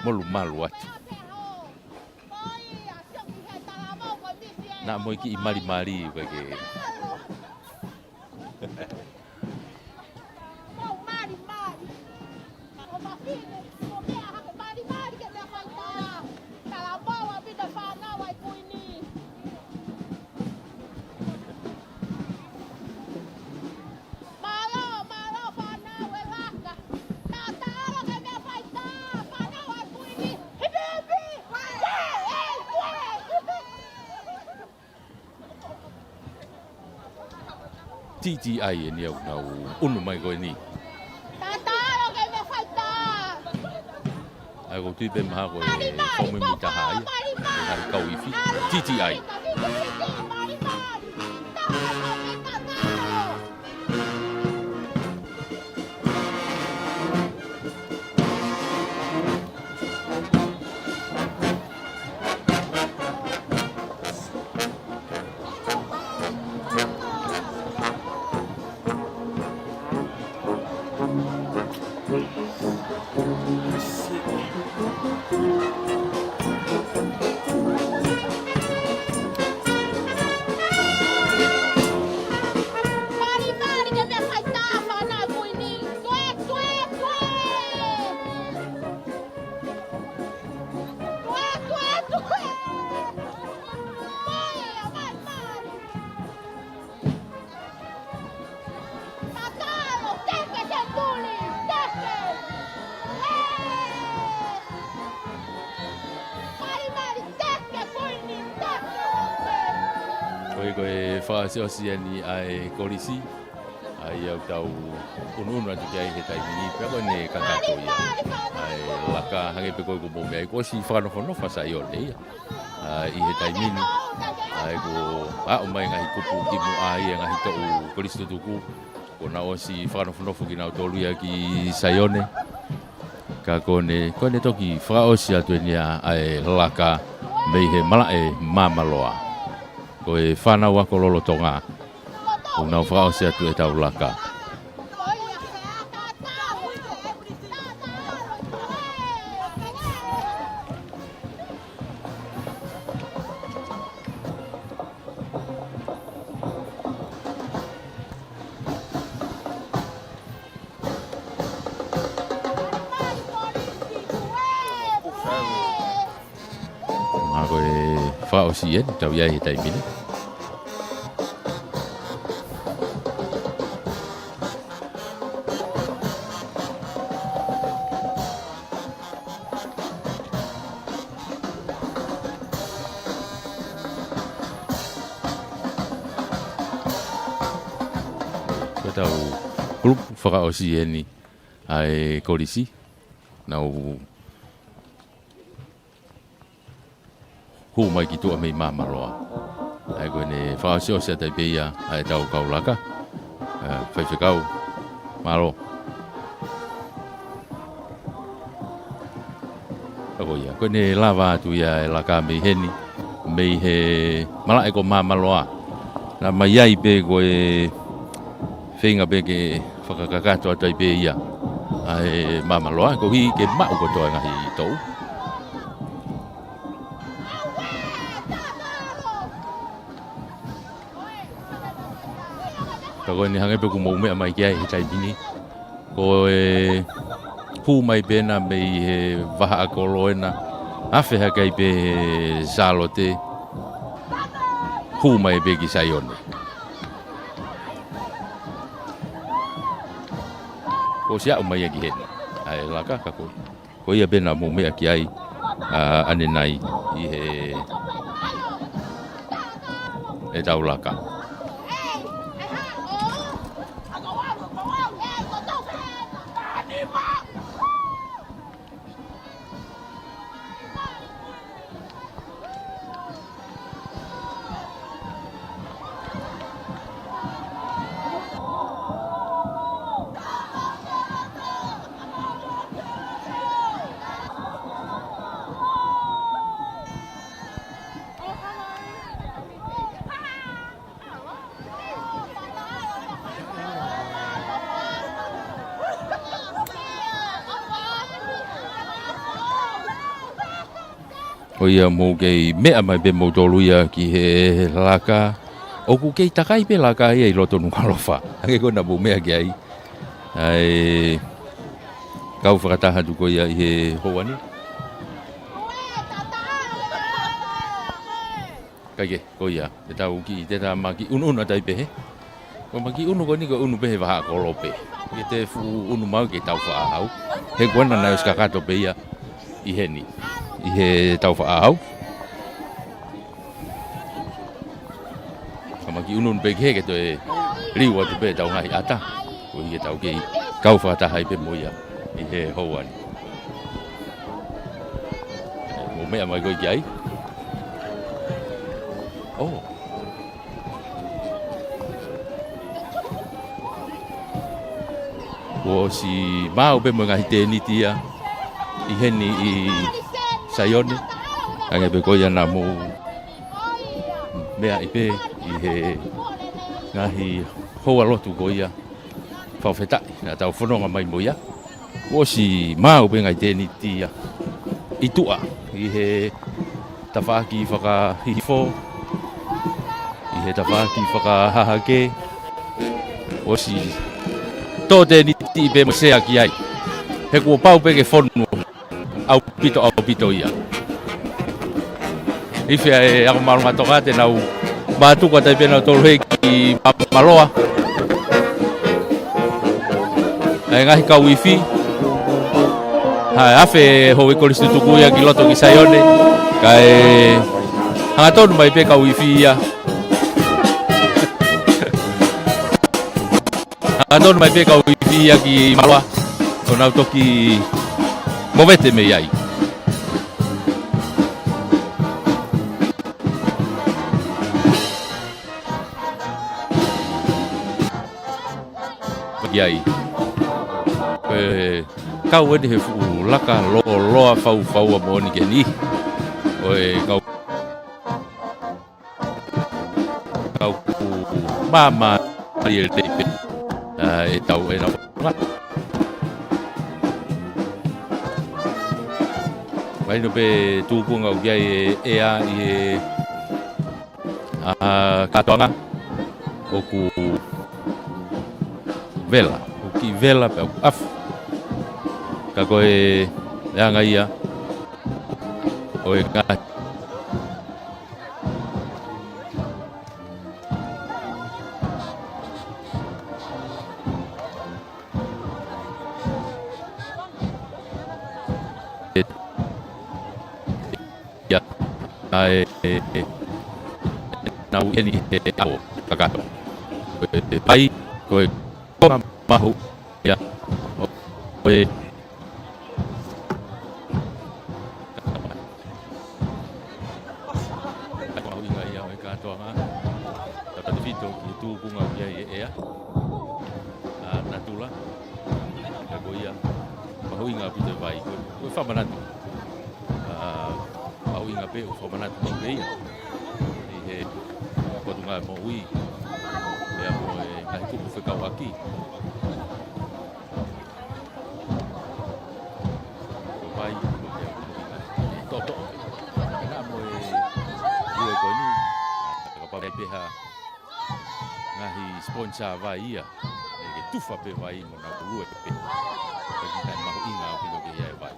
molumalu atu. Naʻa mo e kiʻi malimali, ko e ke Mau malimali. Ka ko e fefine, ko e meʻa hake malimali ke meʻa faitā. Talavou ʻaupito fānau ʻa e kuini. Mālō, mālō fānau e laka. Tatalo ke meʻa faitā, fānau ʻa e kuini. Hipi, hipi. Ue, ue, ue. T T I eni ʻoku nau ʻunu mai ko eni. Tatalo ke meʻa faitā. ʻA ia ko e tui pē mahalo ko e fomimi taha ia. Ko e ngaahi kau ifi. T T I. Tatalo, teke senituli, teke. Ē! Malimali, teke kuini, teke. Ko e, ko e fakaʻosiʻosi eni ʻa e kolisi. ʻA ia ʻoku tau ʻunuʻunu atu ki ai he taimi ni, pea ko ʻene kakato ia. ʻA e laka hangē pē ko ē kuo mou meʻa ai, kuo ʻosi fakanofonofo ʻa Saione ia. ʻA, ʻi he taimi ni, ʻa ia kuo aʻu mai ngaahi kupu kimuʻa ia ngaahi toʻu kolisi tutuku. Kuo nau ʻosi fakanofonofo kinautolu ia ki Saione. Ka ko ʻene, ko ʻene toki fakaʻosi atu eni ia ʻa e laka mei he malaʻe Māmaloa. Ko e fānau ako lolotonga ʻoku nau fakaʻosi atu ʻetau laka. Mahalo ko e fakaʻosi eni ʻoku tau ʻi ai he taimi ni. Ko ʻetau kulupu fakaʻosi eni ʻa e kolisi. Nau hū mai ki tuʻa mei Māmaloa. ʻA ia ko ʻene fakaʻosiʻosi atu ai pē ia ʻa ʻetau kau laka. Ē, faifekau. Mālō. Ka ko ia, ko ʻene lava atu ia e laka mei heni, mei he malaʻe ko Māmaloa. Naʻa mai ai pē ko e feinga pē ke fakakakato atu ai pē ia ʻa e Māmaloa, koeʻuhi ke maʻu kotoa e ngaahi toʻu. Ka ko eni hangē pē kuo mou meʻa mai ki ai he taimi ni. Ko e hū mai pē ena mei he vahaʻa kolo ena, afe hake ai pē he Sālote, hū mai pē ki Saione. Kuo ʻosi aʻu mai ia ki heni. ʻA e laka ka ko, ko ia pē naʻa mou meʻa ki ai, ʻa, ʻanenai ʻi he, ʻetau laka. Ko ia mou kei meʻa mai pē moutolu ia ki he laka. ʻOku kei takai pē laka ia ʻi loto Nukuʻalofa. Hangē ko ena mou meʻa ki ai. ʻA e kau fakataha atu ko ia ʻi he houa ni. Kae kehe, ko ia, te tau kiʻi, te tau maki unuunu atu ai pē he. Ko e maki unu ko eni ko e unu pē he vahaʻa kolope. Ke te fuʻu unu maʻu ke tau faʻa hau. He ko ena naʻe ʻosi kakato pē ia ʻi heni. ʻI he tau faʻa hau. Ka maki unuunu pē ke he ke toe liu atu pē tau ngaahi ʻata. Koeʻuhi ke tau kei kau fakataha ai pē mo ia ʻi he houa ni. Mou meʻa mai ko ē ki ai. ʻŌ. Kuo ʻosi maʻu pē mo e ngaahi tēniti ia ʻi heni ʻi Saione. Hangē pē ko ia naʻa mou meaʻi pē ʻi he ngaahi houa lotu ko ia. Fakafetaʻi naʻa tau fononga mai mo ia. Kuo ʻosi maʻu pē ngaahi tēniti ia ʻi tuʻa, ʻi he tafaʻaki fakahihifo, ʻi he tafaʻaki fakahahake. Kuo ʻosi tō tēniti pē mo e sea ki ai. He kuo pau pē ke fonu ʻaupito, ʻaupito ia. Ifi ʻa e ako māʻolunga toka te nau mātuku atu ai pē nautolu he ki Maloa. ʻA e ngaahi kau ifi. ʻA e afe houʻeiki kolisi tutuku ia ki loto ki Saione. Kae hangatonu mai pē kau ifi ia. Hangatonu mai pē kau ifi ia ki Maloa. ʻO nau toki movete mei ai. Ki ai. Ko e kau eni he fuʻu laka lōloa faufaua moʻoni ke ni. Ko e kau Kau ku māmā ai e teipe. ʻA, e tau e nau. Mahino pē tuʻunga ʻoku ʻi ai e ʻea ʻi he, ʻa, kātoanga ʻoku vela, ʻoku kiʻi vela pē ʻoku ʻafu. Ka ko e, e anga ia ʻo e ngaahi Ia, ʻa e, e, e, nau eni he ʻaho kakato. Ko e vai, ko e konga mahu, ia, ʻo, ʻo e, ʻa e mahuʻinga ia ʻo e kātoanga. Tautefito ki he tuʻunga ʻoku ʻi ai e ʻea. ʻA, natula. Ka ko ia, mahuʻinga ʻaupito e vai. Ko, ko e fakamanatu. ʻA, mahuʻinga pē ʻo fakamanatu mai pē ia. ʻI he Potungāue Moʻui. Pea mo e ngaahi kupu fekauʻaki. Ko e vai, ko e, ko e, ko e toʻotoʻo. Pea mo e lue ko eni. Kapau ʻe pehē ha ngaahi sponsor vai ia. ʻE ke tufa pē vai mo nau lue pē. Ko e kiʻi mahuʻinga ʻaupito ke ʻi ai e vai.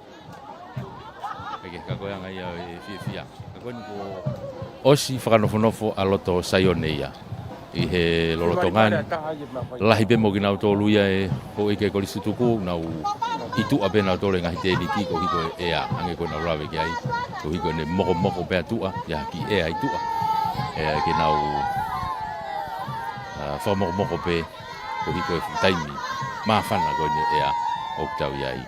ʻE ke ka ko e anga ia ʻo e fiefia. Ka ko eni kuo ʻosi fakanofonofo ʻa loto Saione ia. ʻI he lolotonga ni. Lahi pē mo kinautolu ia e houʻeiki kolisi tutuku, nau ʻi tuʻa pē nautolu e ngaahi tēniti koeʻuhi ko e ʻea, hangē ko ʻenau lave ki ai, koeʻuhi ko ʻene mokomoko pē ʻa tuʻa, ʻi ai ha kiʻi ʻea ʻi tuʻa. ʻE, ke nau, ʻa, fakamokomoko pē, koeʻuhi ko e fuʻu taimi māfana ko eni ʻea ʻoku tau ʻi ai.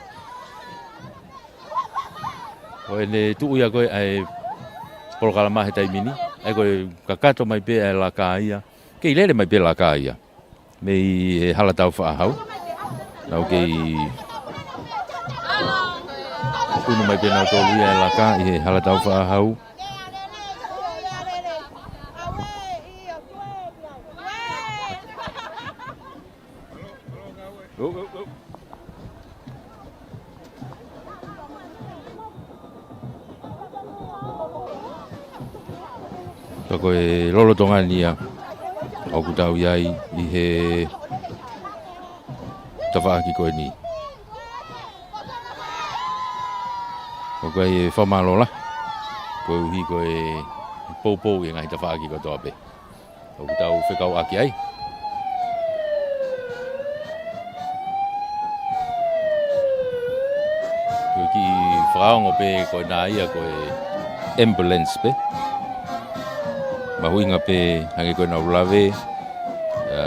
Ko ʻene tuʻu ia ko ē ʻa e polokalama he taimi ni, ʻa ia ko e kakato mai pē ʻa e laka ia, kei lele mai pē laka ia mei he Hala Taufaʻāhau. Nau kei unu mai pē nautolu ia e laka ʻi he Hala Taufaʻāhau. Ka ko e lolotonga ni ia ʻoku tau ʻi ai ʻi he tafaʻaki ko eni. ʻOku ʻi ai e fakamālō lahi koeʻuhi ko e poupou ʻi he ngaahi tafaʻaki kotoa pē ʻoku tau fekauʻaki ai. Ko e kiʻi fakaongo pē ko ena ia ko e ambulance pē. Mahuʻinga pē hangē ko ʻenau lave, ʻa,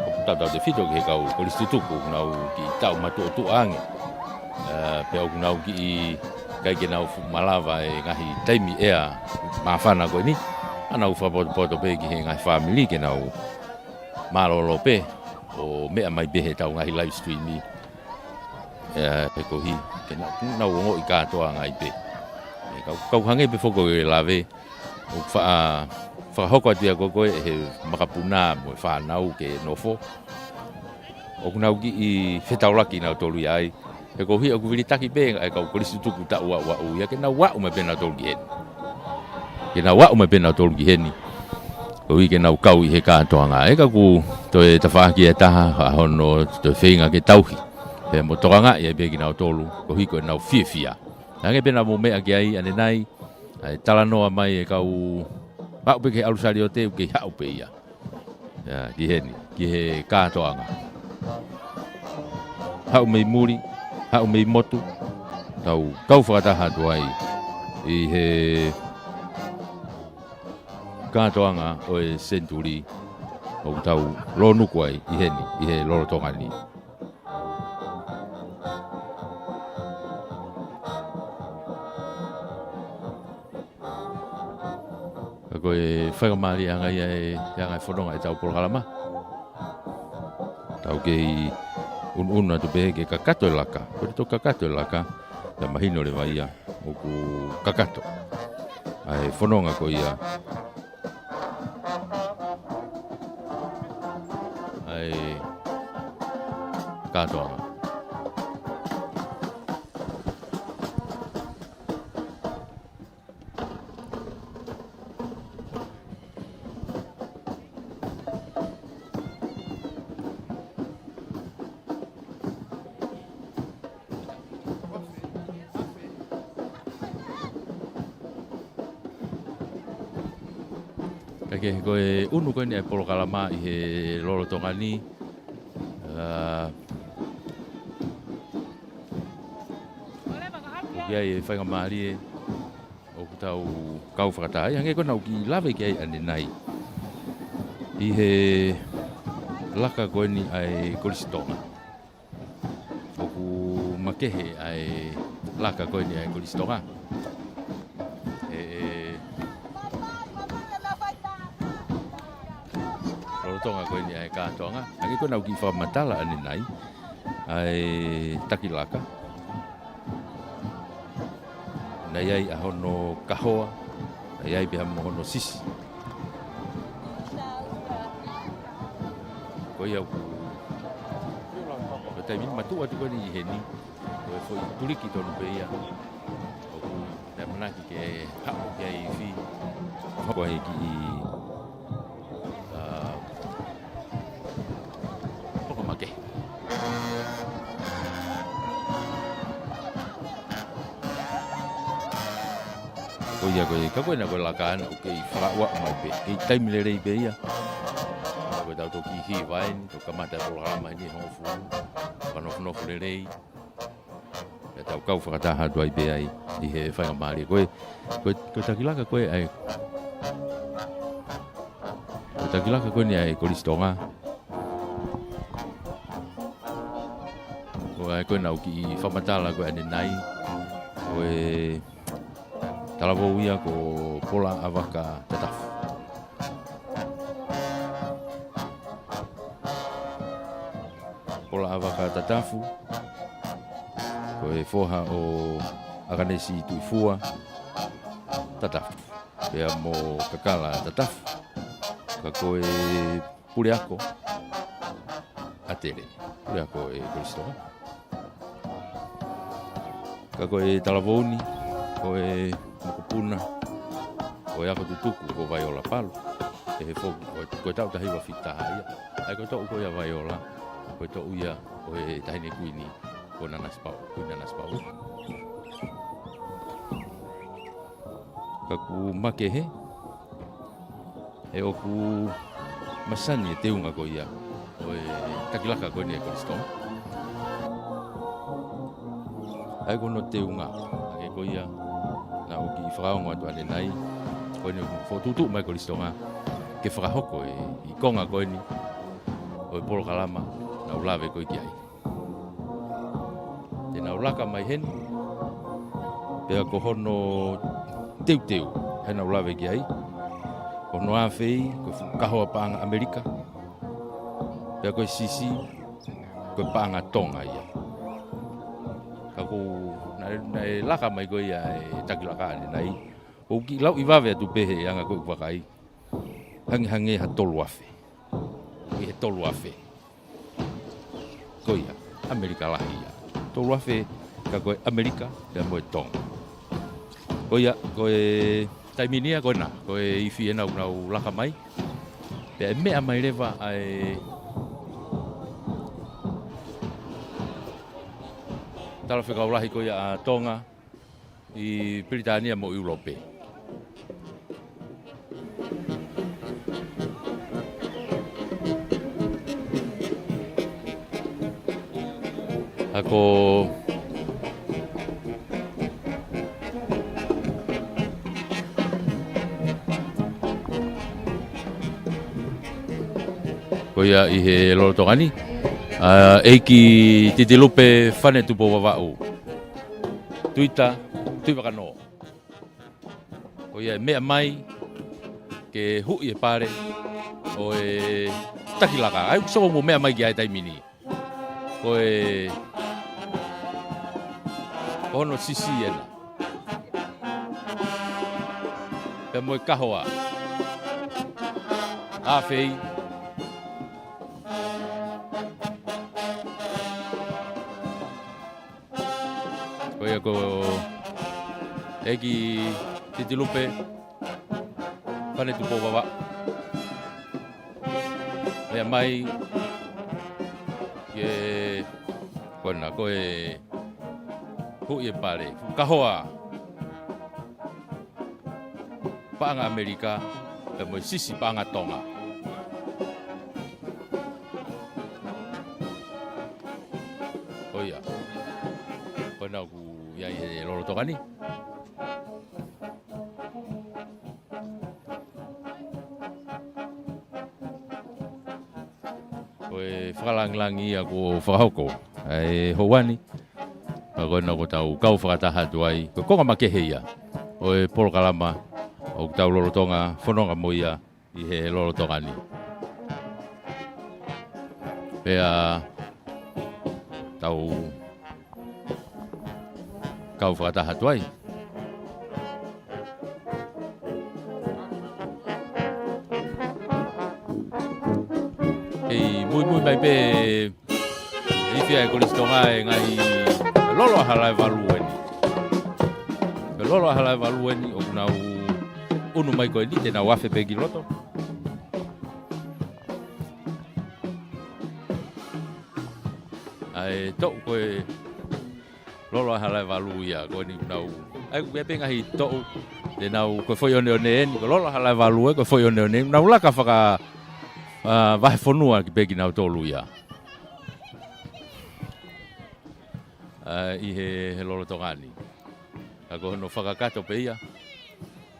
ʻoku tautautefito ki he kau kolisi tutuku, nau kiʻi taʻu matuʻotuʻa ange. ʻA, pea ʻoku nau kiʻi ʻikai ke nau fuʻu malava e ngaahi taimi ʻea māfana ko eni. ʻA nau fakapotopoto pē ki he ngaahi fāmili ke nau mālōlō pē ʻo meʻa mai pē heʻetau ngaahi live stream. ʻA, pea koeʻuhi ke nau, nau ongoʻi kātoanga ai pē. ʻE, kau, kau hangē pē foki ko e lave, ʻoku faʻa, fakahoko atu ia ko ē ʻe he makapuna mo e fānau ke nofo. ʻOku nau kiʻi fetaulaki nautolu ia ai. He koeʻuhi ʻoku vilitaki pē ʻa e kau kolisi tutuku taʻu ʻe ua ʻe ua ia ke nau aʻu mai pē nautolu ki heni. Ke nau aʻu mai pē nautolu ki heni. Koeʻuhi ke nau kau ʻi he kātoanga. ʻE ka ʻoku toe tafaʻaki ʻe taha, ʻa hono toe feinga ke tauhi. Pea mo tokangaʻi ai pē kinautolu, koeʻuhi ko ʻenau fiefia. Hangē pē naʻa mou meʻa ki ai ʻanenai, ʻa e talanoa mai e kau haʻu pē ki he ʻalu saliote ʻoku kei haʻu pē ia. ʻIa, ki heni, ki he kātoanga. Haʻu mei muli, haʻu mei motu, tau kau fakataha atu ai ʻi he kātoanga ʻo e senituli ʻoku tau lōnuku ai ʻi heni, ʻi he lolotonga ni. Ka ko e faingamālie ange ia e, e anga e fononga ʻetau polokalama. Tau kei ʻunuʻunu atu pē ke kakato e laka. Ko e toki kakato e laka, pea mahino leva ia ʻoku kakato ʻa e fononga ko ia ʻa e kātoanga. Ka ko e ʻunu ko eni ʻa e polokalama ʻi he lolotonga ni, ʻa, ʻoku ʻi ai e faingamālie ʻoku tau kau fakataha ai, hangē ko ʻenau kiʻi lave ki ai ʻanenai. ʻI he laka ko eni ʻa e Kolisi Tonga. ʻOku makehe ʻa e laka ko eni ʻa e Kolisi Tonga. ʻE, ʻe, lolotonga ko eni ʻa e kātoanga. Hangē ko ʻenau kiʻi fakamatala ʻanenai ʻa e taki laka. Naʻe ʻi ai ʻa hono kahoa, naʻe ʻi ai pē mo hono sisi. Ko ia ʻoku, ko e taimi matuʻa atu ko eni ʻi heni, ko e foʻi tuliki tonu pē ia. ʻOku ne manaki ke haʻu ki ai ifi. Ko e kiʻi, ʻa, poko make. Ko ia ko e, ka ko ena ko e laka ʻana ʻoku kei fakaʻuaʻu mai pē. Kei taimi lelei pē ia. Ko ʻetau toki hiva eni, toki kamata e polokalama eni hongofulu. Fakanofonofo lelei. Pea tau kau fakataha atu ai pē ai ʻi he faingamālie. Ko e, ko e, ko e taki laka ko ē ʻa e, ko e taki laka ko eni ʻa e Kolisi Tonga. Ko e, ko ʻenau kiʻi fakamatala ko ē ʻanenai. Ko e talavou ia ko Pola ʻAvaka Tatafu. Pola ʻAvaka Tatafu, ko e foha ʻo ʻAkanesi Tuʻifua Tatafu, pea mo Kakala Tatafu, ka ko e puleako ʻa Tele, puleako e Kolisi Tonga. Ka ko e talavou ni, ko e mokopuna ʻo e ako tutuku ko Vaiola Palu, ʻi he foki, ko e, ko e taʻu taha hiva fitu taha ia. ʻA ia ko e toʻu ko ia ʻa Vaiola, ko e toʻu ia ʻo e Taʻahine Kuini ko Nanasipauʻu, Kuini Nanasipauʻu. Ka ʻoku makehe, he ʻoku masani e teunga ko ia ʻo e takilaka ko eni ʻa e Kolisi Tonga. ʻA ia ko hono teunga, ʻa ia ko ia naʻá ku kiʻi fakaongo atu ʻanenai, ko eni ʻoku fokotuʻutuʻu mai Kolisi Tonga ke fakahoko e, ʻi konga ko eni ʻo e polokalama naʻá ku lave ko ē ki ai. Te nau laka mai heni, pea ko hono teuteu, he naʻá ku lave ki ai, ko hono afei, ko e fuʻu kahoa paʻanga ʻAmelika, pea ko e sisi, ko e paʻanga Tonga ia. Ka ko e, naʻe, naʻe laka mai ko ia e takilaka ʻanenai, ʻoku kiʻi lauʻi vave atu pē he anga ko ē ʻeku vakai, hangehangē ha tolu afe. ʻI he tolu afe. Ko ia, ʻAmelika lahi ia. Tolu afe, ka ko e ʻAmelika, pea mo e Tonga. Ko ia, ko e taimi ni ia ko ena, ko e ifi ena ʻoku nau laka mai. Pea ʻe meʻa mai leva ʻa e talafekau lahi ko ia ʻa Tonga ʻi Pilitānia mo ʻIulope. ʻA ia ko, ko ia ʻi he lolotonga ni, ʻa, ʻEiki Titilupe Fane Tupou Vavaʻu. Tuita, Tuʻivakanō. Ko ia ʻe meʻa mai ke huʻi e pale ʻo e takilaka. ʻA ia ʻoku sio mo meʻa mai ki ai taimi ni. Ko e, ko hono sisi ena. Pea mo e kahoa. Afei. Ko ia ko ʻEiki Titilupe Fane Tupou Vavaʻu. Meʻa mai ke, ko ena, ko e huʻi e pale, kahoa paʻanga ʻAmelika, pea mo e sisi paʻanga Tonga. Ko ia. Ko ena ʻoku ʻi ai he lolotonga ni. Ko e fakalāngilangi ia kuo fakahoko ʻa e houa ni. Pea ko ena ʻoku tau kau fakataha atu ai. Ko e konga makehe ia ʻo e polokalama ʻoku tau lolotonga fononga mo ia ʻi he lolotonga ni. Pea tau kau fakataha atu ai. Kei muimui mai pē e ifi ʻa e Kolisi Tonga e ngaahi lolo ʻa Halaevalu eni. Ko e lolo ʻa Halaevalu eni ʻoku nau ʻunu mai ko eni te nau afe pē ki loto. ʻA e toʻu ko e lolo ʻa Halaevalu ia, ko eni ʻoku nau. ʻA ia ʻoku ʻi ai pē ngaahi toʻu, te nau, ko e foʻi ʻoneʻone eni, ko e lolo ʻa Halaevalu ē, ko e foʻi ʻoneʻone eni, nau laka faka, ʻa, vahefonua ki pē kinautolu ia. ʻA, ʻi he, he lolotonga ni. ʻA ko hono fakakakato pē ia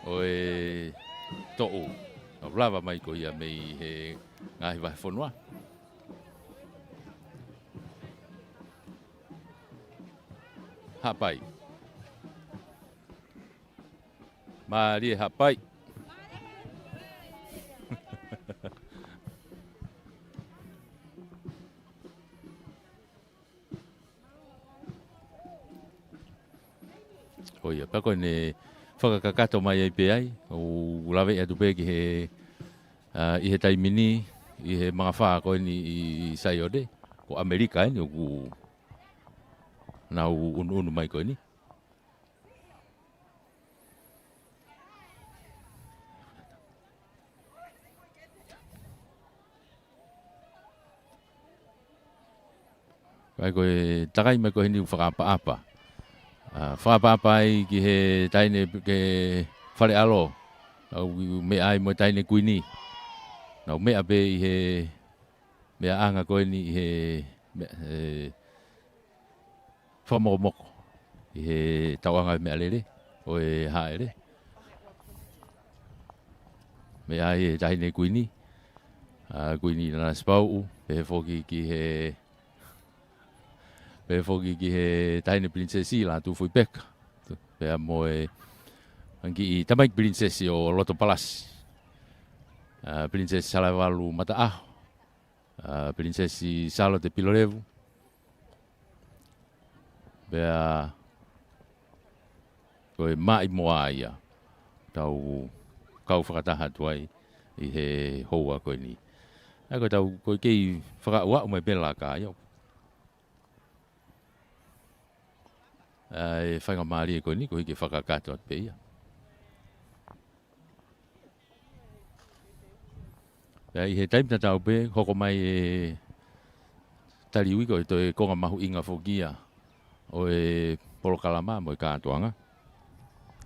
ʻo e toʻu. Nau lava mai ko ia mei he ngaahi vahefonua. Haʻapai. Mālie Haʻapai. Ko ia, pea ko ʻene fakakakato mai ai pē ai, ʻoku laveʻi atu pē ki he, ʻa, ʻi he taimi ni, ʻi he mangafā ko eni ʻi, ʻi Saione, ko ʻAmelika eni, ʻoku nau ʻunuʻunu mai ko eni. Pea ko e takai mai ko eni ʻoku fakaʻapaʻapa. ʻA, fakaʻapaʻapa ai ki he taʻahine ke Faleʻalo. ʻOku meʻa ai mo e taʻahine kuini. Nau meʻa pē ʻi he meʻaʻanga ko eni ʻi he meʻa, ʻe, fakamokomoko. ʻI he tauʻanga ʻo e meʻalele, ʻo e hāʻele. Meʻa ai e taʻahine kuini. ʻA, Kuini Nanasipauʻu, pehē foki ki he Pehē foki ki he taʻahine Pilinisesi Lātūfuipeka. Pea mo e kiʻi tamaiki pilinisesi ʻo Loto Palasi. ʻA, Pilinisesi Salavalu Mataʻaho. ʻA, Pilinisesi Sālote Pilolevu. Pea ko e maʻimoa ia. Tau kau fakataha atu ai ʻi he houa ko eni. ʻA ko e tau, ko e kei fakaʻuaʻu mai pē laka ia. ʻA, e faingamālie ko eni, koeʻuhi ke fakakakato atu pē ia. ʻA, ʻi he taimi tatau pē, hoko mai e taliui ko e toe konga mahuʻinga foki ia ʻo e polokalama mo e kātoanga.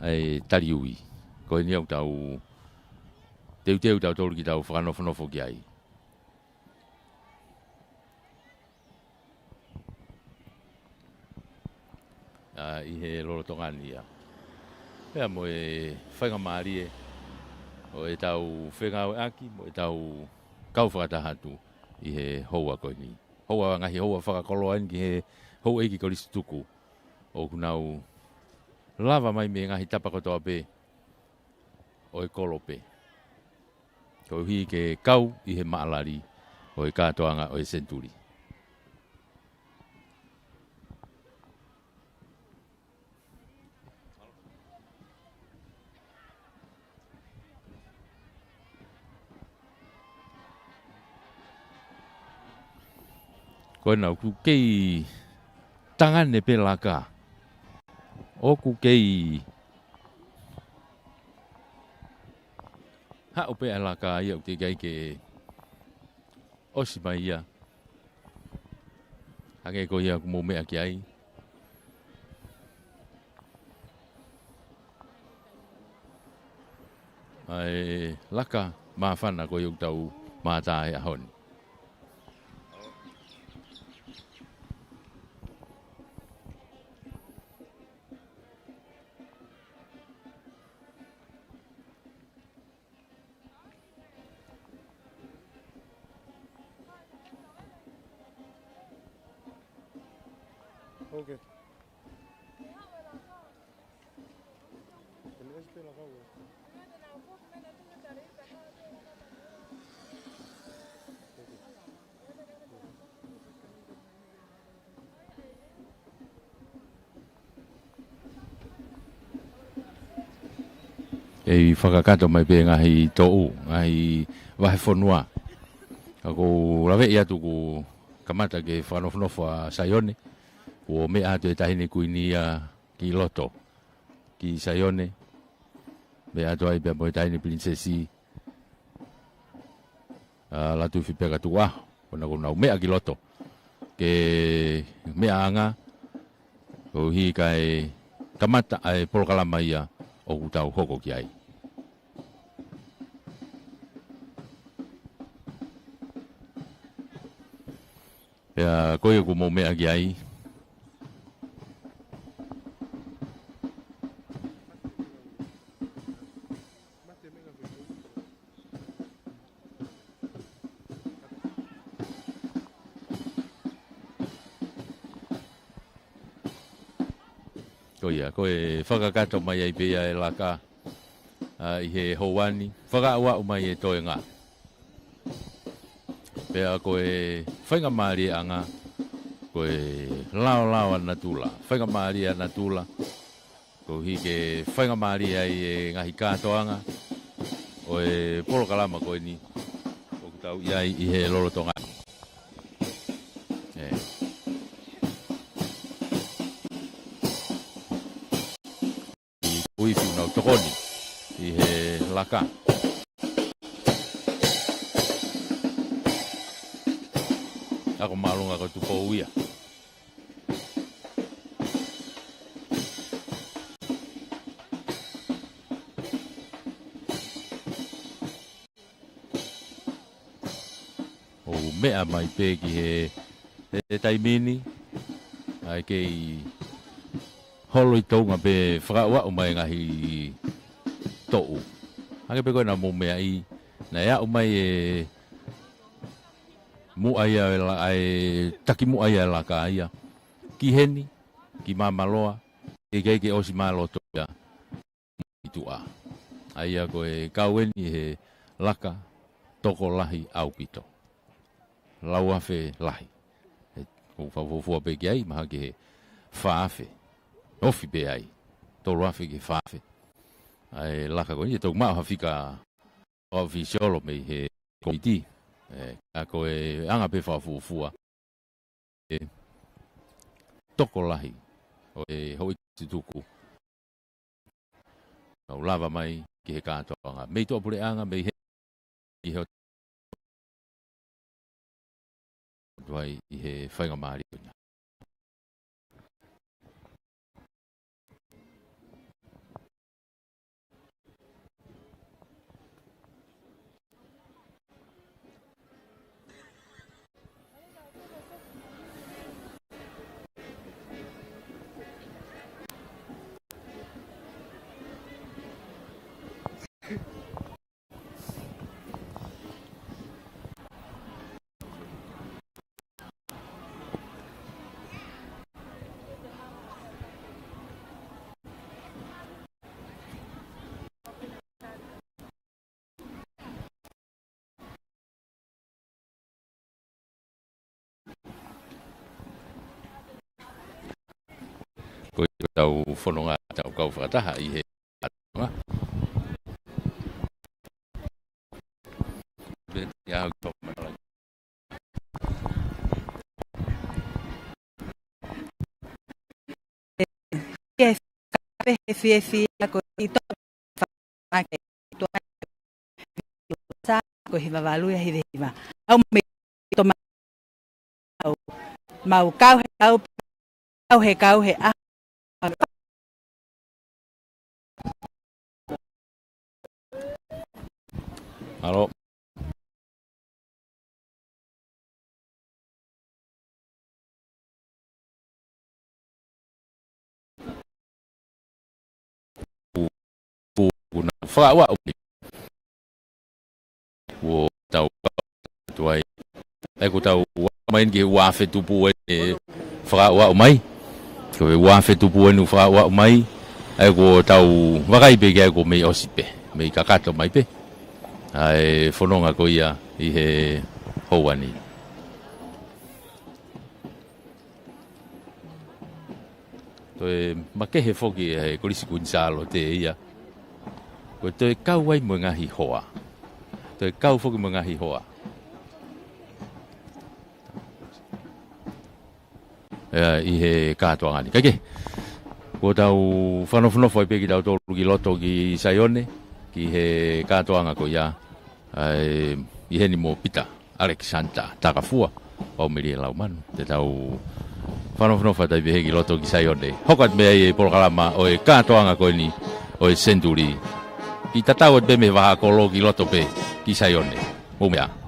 ʻA, e taliui. Ko eni ʻoku tau teuteu tautolu ke tau fakanofonofo ki ai. ʻA, ʻi he lolotonga ni ia. Pea mo e faingamālie ʻo e tau fengāueʻaki mo e tau kau fakataha atu ʻi he houa ko eni. Houa, ngaahi houa fakakoloa eni ki he houʻeiki kolisi tuku. ʻOku nau lava mai mei he ngaahi tapa kotoa pē ʻo e kolo pē. Koeʻuhi ke kau ʻi he maʻalali ʻo e kātoanga ʻo e senituli. Ko ena ʻoku kei tangane pē laka. ʻOku kei haʻu pē ʻa e laka ia ʻoku teʻeki ai ke ʻosi mai ia. Hangē ko ia ʻoku mou meʻa ki ai. ʻA e laka māfana ko ia ʻoku tau mātā he ʻaho ni. Ok. ʻE fakakakato mai pē ngaahi toʻu, ngaahi vahefonua. Ka ʻoku ou laveʻi atu kuo kamata ke fakanofonofo ʻa Saione, kuo meʻa atu e taʻahine kuini ia ki loto, ki Saione, meʻa atu ai pea mo e taʻahine pilinisesi, ʻa, Lātūfuipeka Tukuʻaho, ko ena kuo nau meʻa ki loto. Ke meʻaʻanga, koeʻuhi kae kamata ʻa e polokalama ia ʻoku tau hoko ki ai. Pea ko ia ʻoku mou meʻa ki ai. Ko ia, ko e fakakakato mai ai pē ia e laka, ʻa, ʻi he houa ni, fakaʻuaʻu mai e toenga. Pea ko e faingamālieʻanga, ko e laolao ʻa natula, faingamālie ʻa natula, koeʻuhi ke faingamālie ai e ngaahi kātoanga ʻo e polokalama ko eni ʻoku tau ʻi ai ʻi he lolotonga ni. ʻE. Uifi ʻoku nau tokoni ʻi he laka. Ako māʻolunga ko Tupou ia. meʻa mai pē ki he, he taimi ni, ʻa e kei holo ʻi Tonga pē fakaʻuaʻu mai e ngaahi toʻu. Hangē pē ko ena mou meaʻi, naʻe aʻu mai e muʻa ia e la-, ʻa e taki muʻa ia e laka ia. Ki heni, ki Māmaloa, ʻikai ke ʻosi māloto ia ʻi tuʻa. ʻA ia ko e kau eni he laka tokolahi ʻaupito. Lau afe lahi. He, ʻoku ou fakafuofua pē ki ai, mahalo ki he fā afe. Ofi pē ai. Tolu afe ki he fā afe. ʻA e laka ko eni, ʻe toki maʻu ha fika ʻo fisiolo mei he komiti. ʻE, ka ko e anga pē fakafuofua. ʻE tokolahi ʻo e houʻeiki tutuku. Kau lava mai ki he kātoanga. Mei tuʻapuleʻanga, mei he, ʻi he ʻoatu ai ʻi he faingamālie ko ena. Ko ʻetau fononga, tau kau fakataha ʻi he ʻatonga. Pea ʻi he ʻaho ki he Ke fie fie ko i to ake to sa ko hiva valu ia hiva hiva. Au me to ma-, au. Mau kau he kau, kau he kau he a. Mālō. Ku, ku, ku na fakaʻuaʻu mai. Kuo tau atu ai. ʻE kuo tau ʻalu mai ki he ua afe tupu eni fakaʻuaʻu mai. Ko e ua afe tupu eni fakaʻuaʻu mai. ʻE kuo tau vakai pē ki ai kuo mei ʻosi pē. Mei kakato mai pē ʻa e fononga ko ia ʻi he houa ni. Toe makehe foki ʻa e Kolisi Kuini Sālote ia. Ko e toe kau ai mo e ngaahi hoa. Toe kau foki mo e ngaahi hoa. ʻIa, ʻi he kātoanga ni. Kae kehe, kuo tau fakanofonofo ai pē kitautolu ki loto ki Saione, ki he kātoanga ko ia, ʻa e, ʻi heni mo Pita Alexander Takafua, Paumelie Laumanu. Te tau fakanofonofo atu ai pē ki loto ki Saione. Hoko atu mei ai e polokalama ʻo e kātoanga ko eni ʻo e Senituli. Kiʻi tatau atu pē mei he vahaʻa kolo ki loto pē ki Saione. Mou meʻa.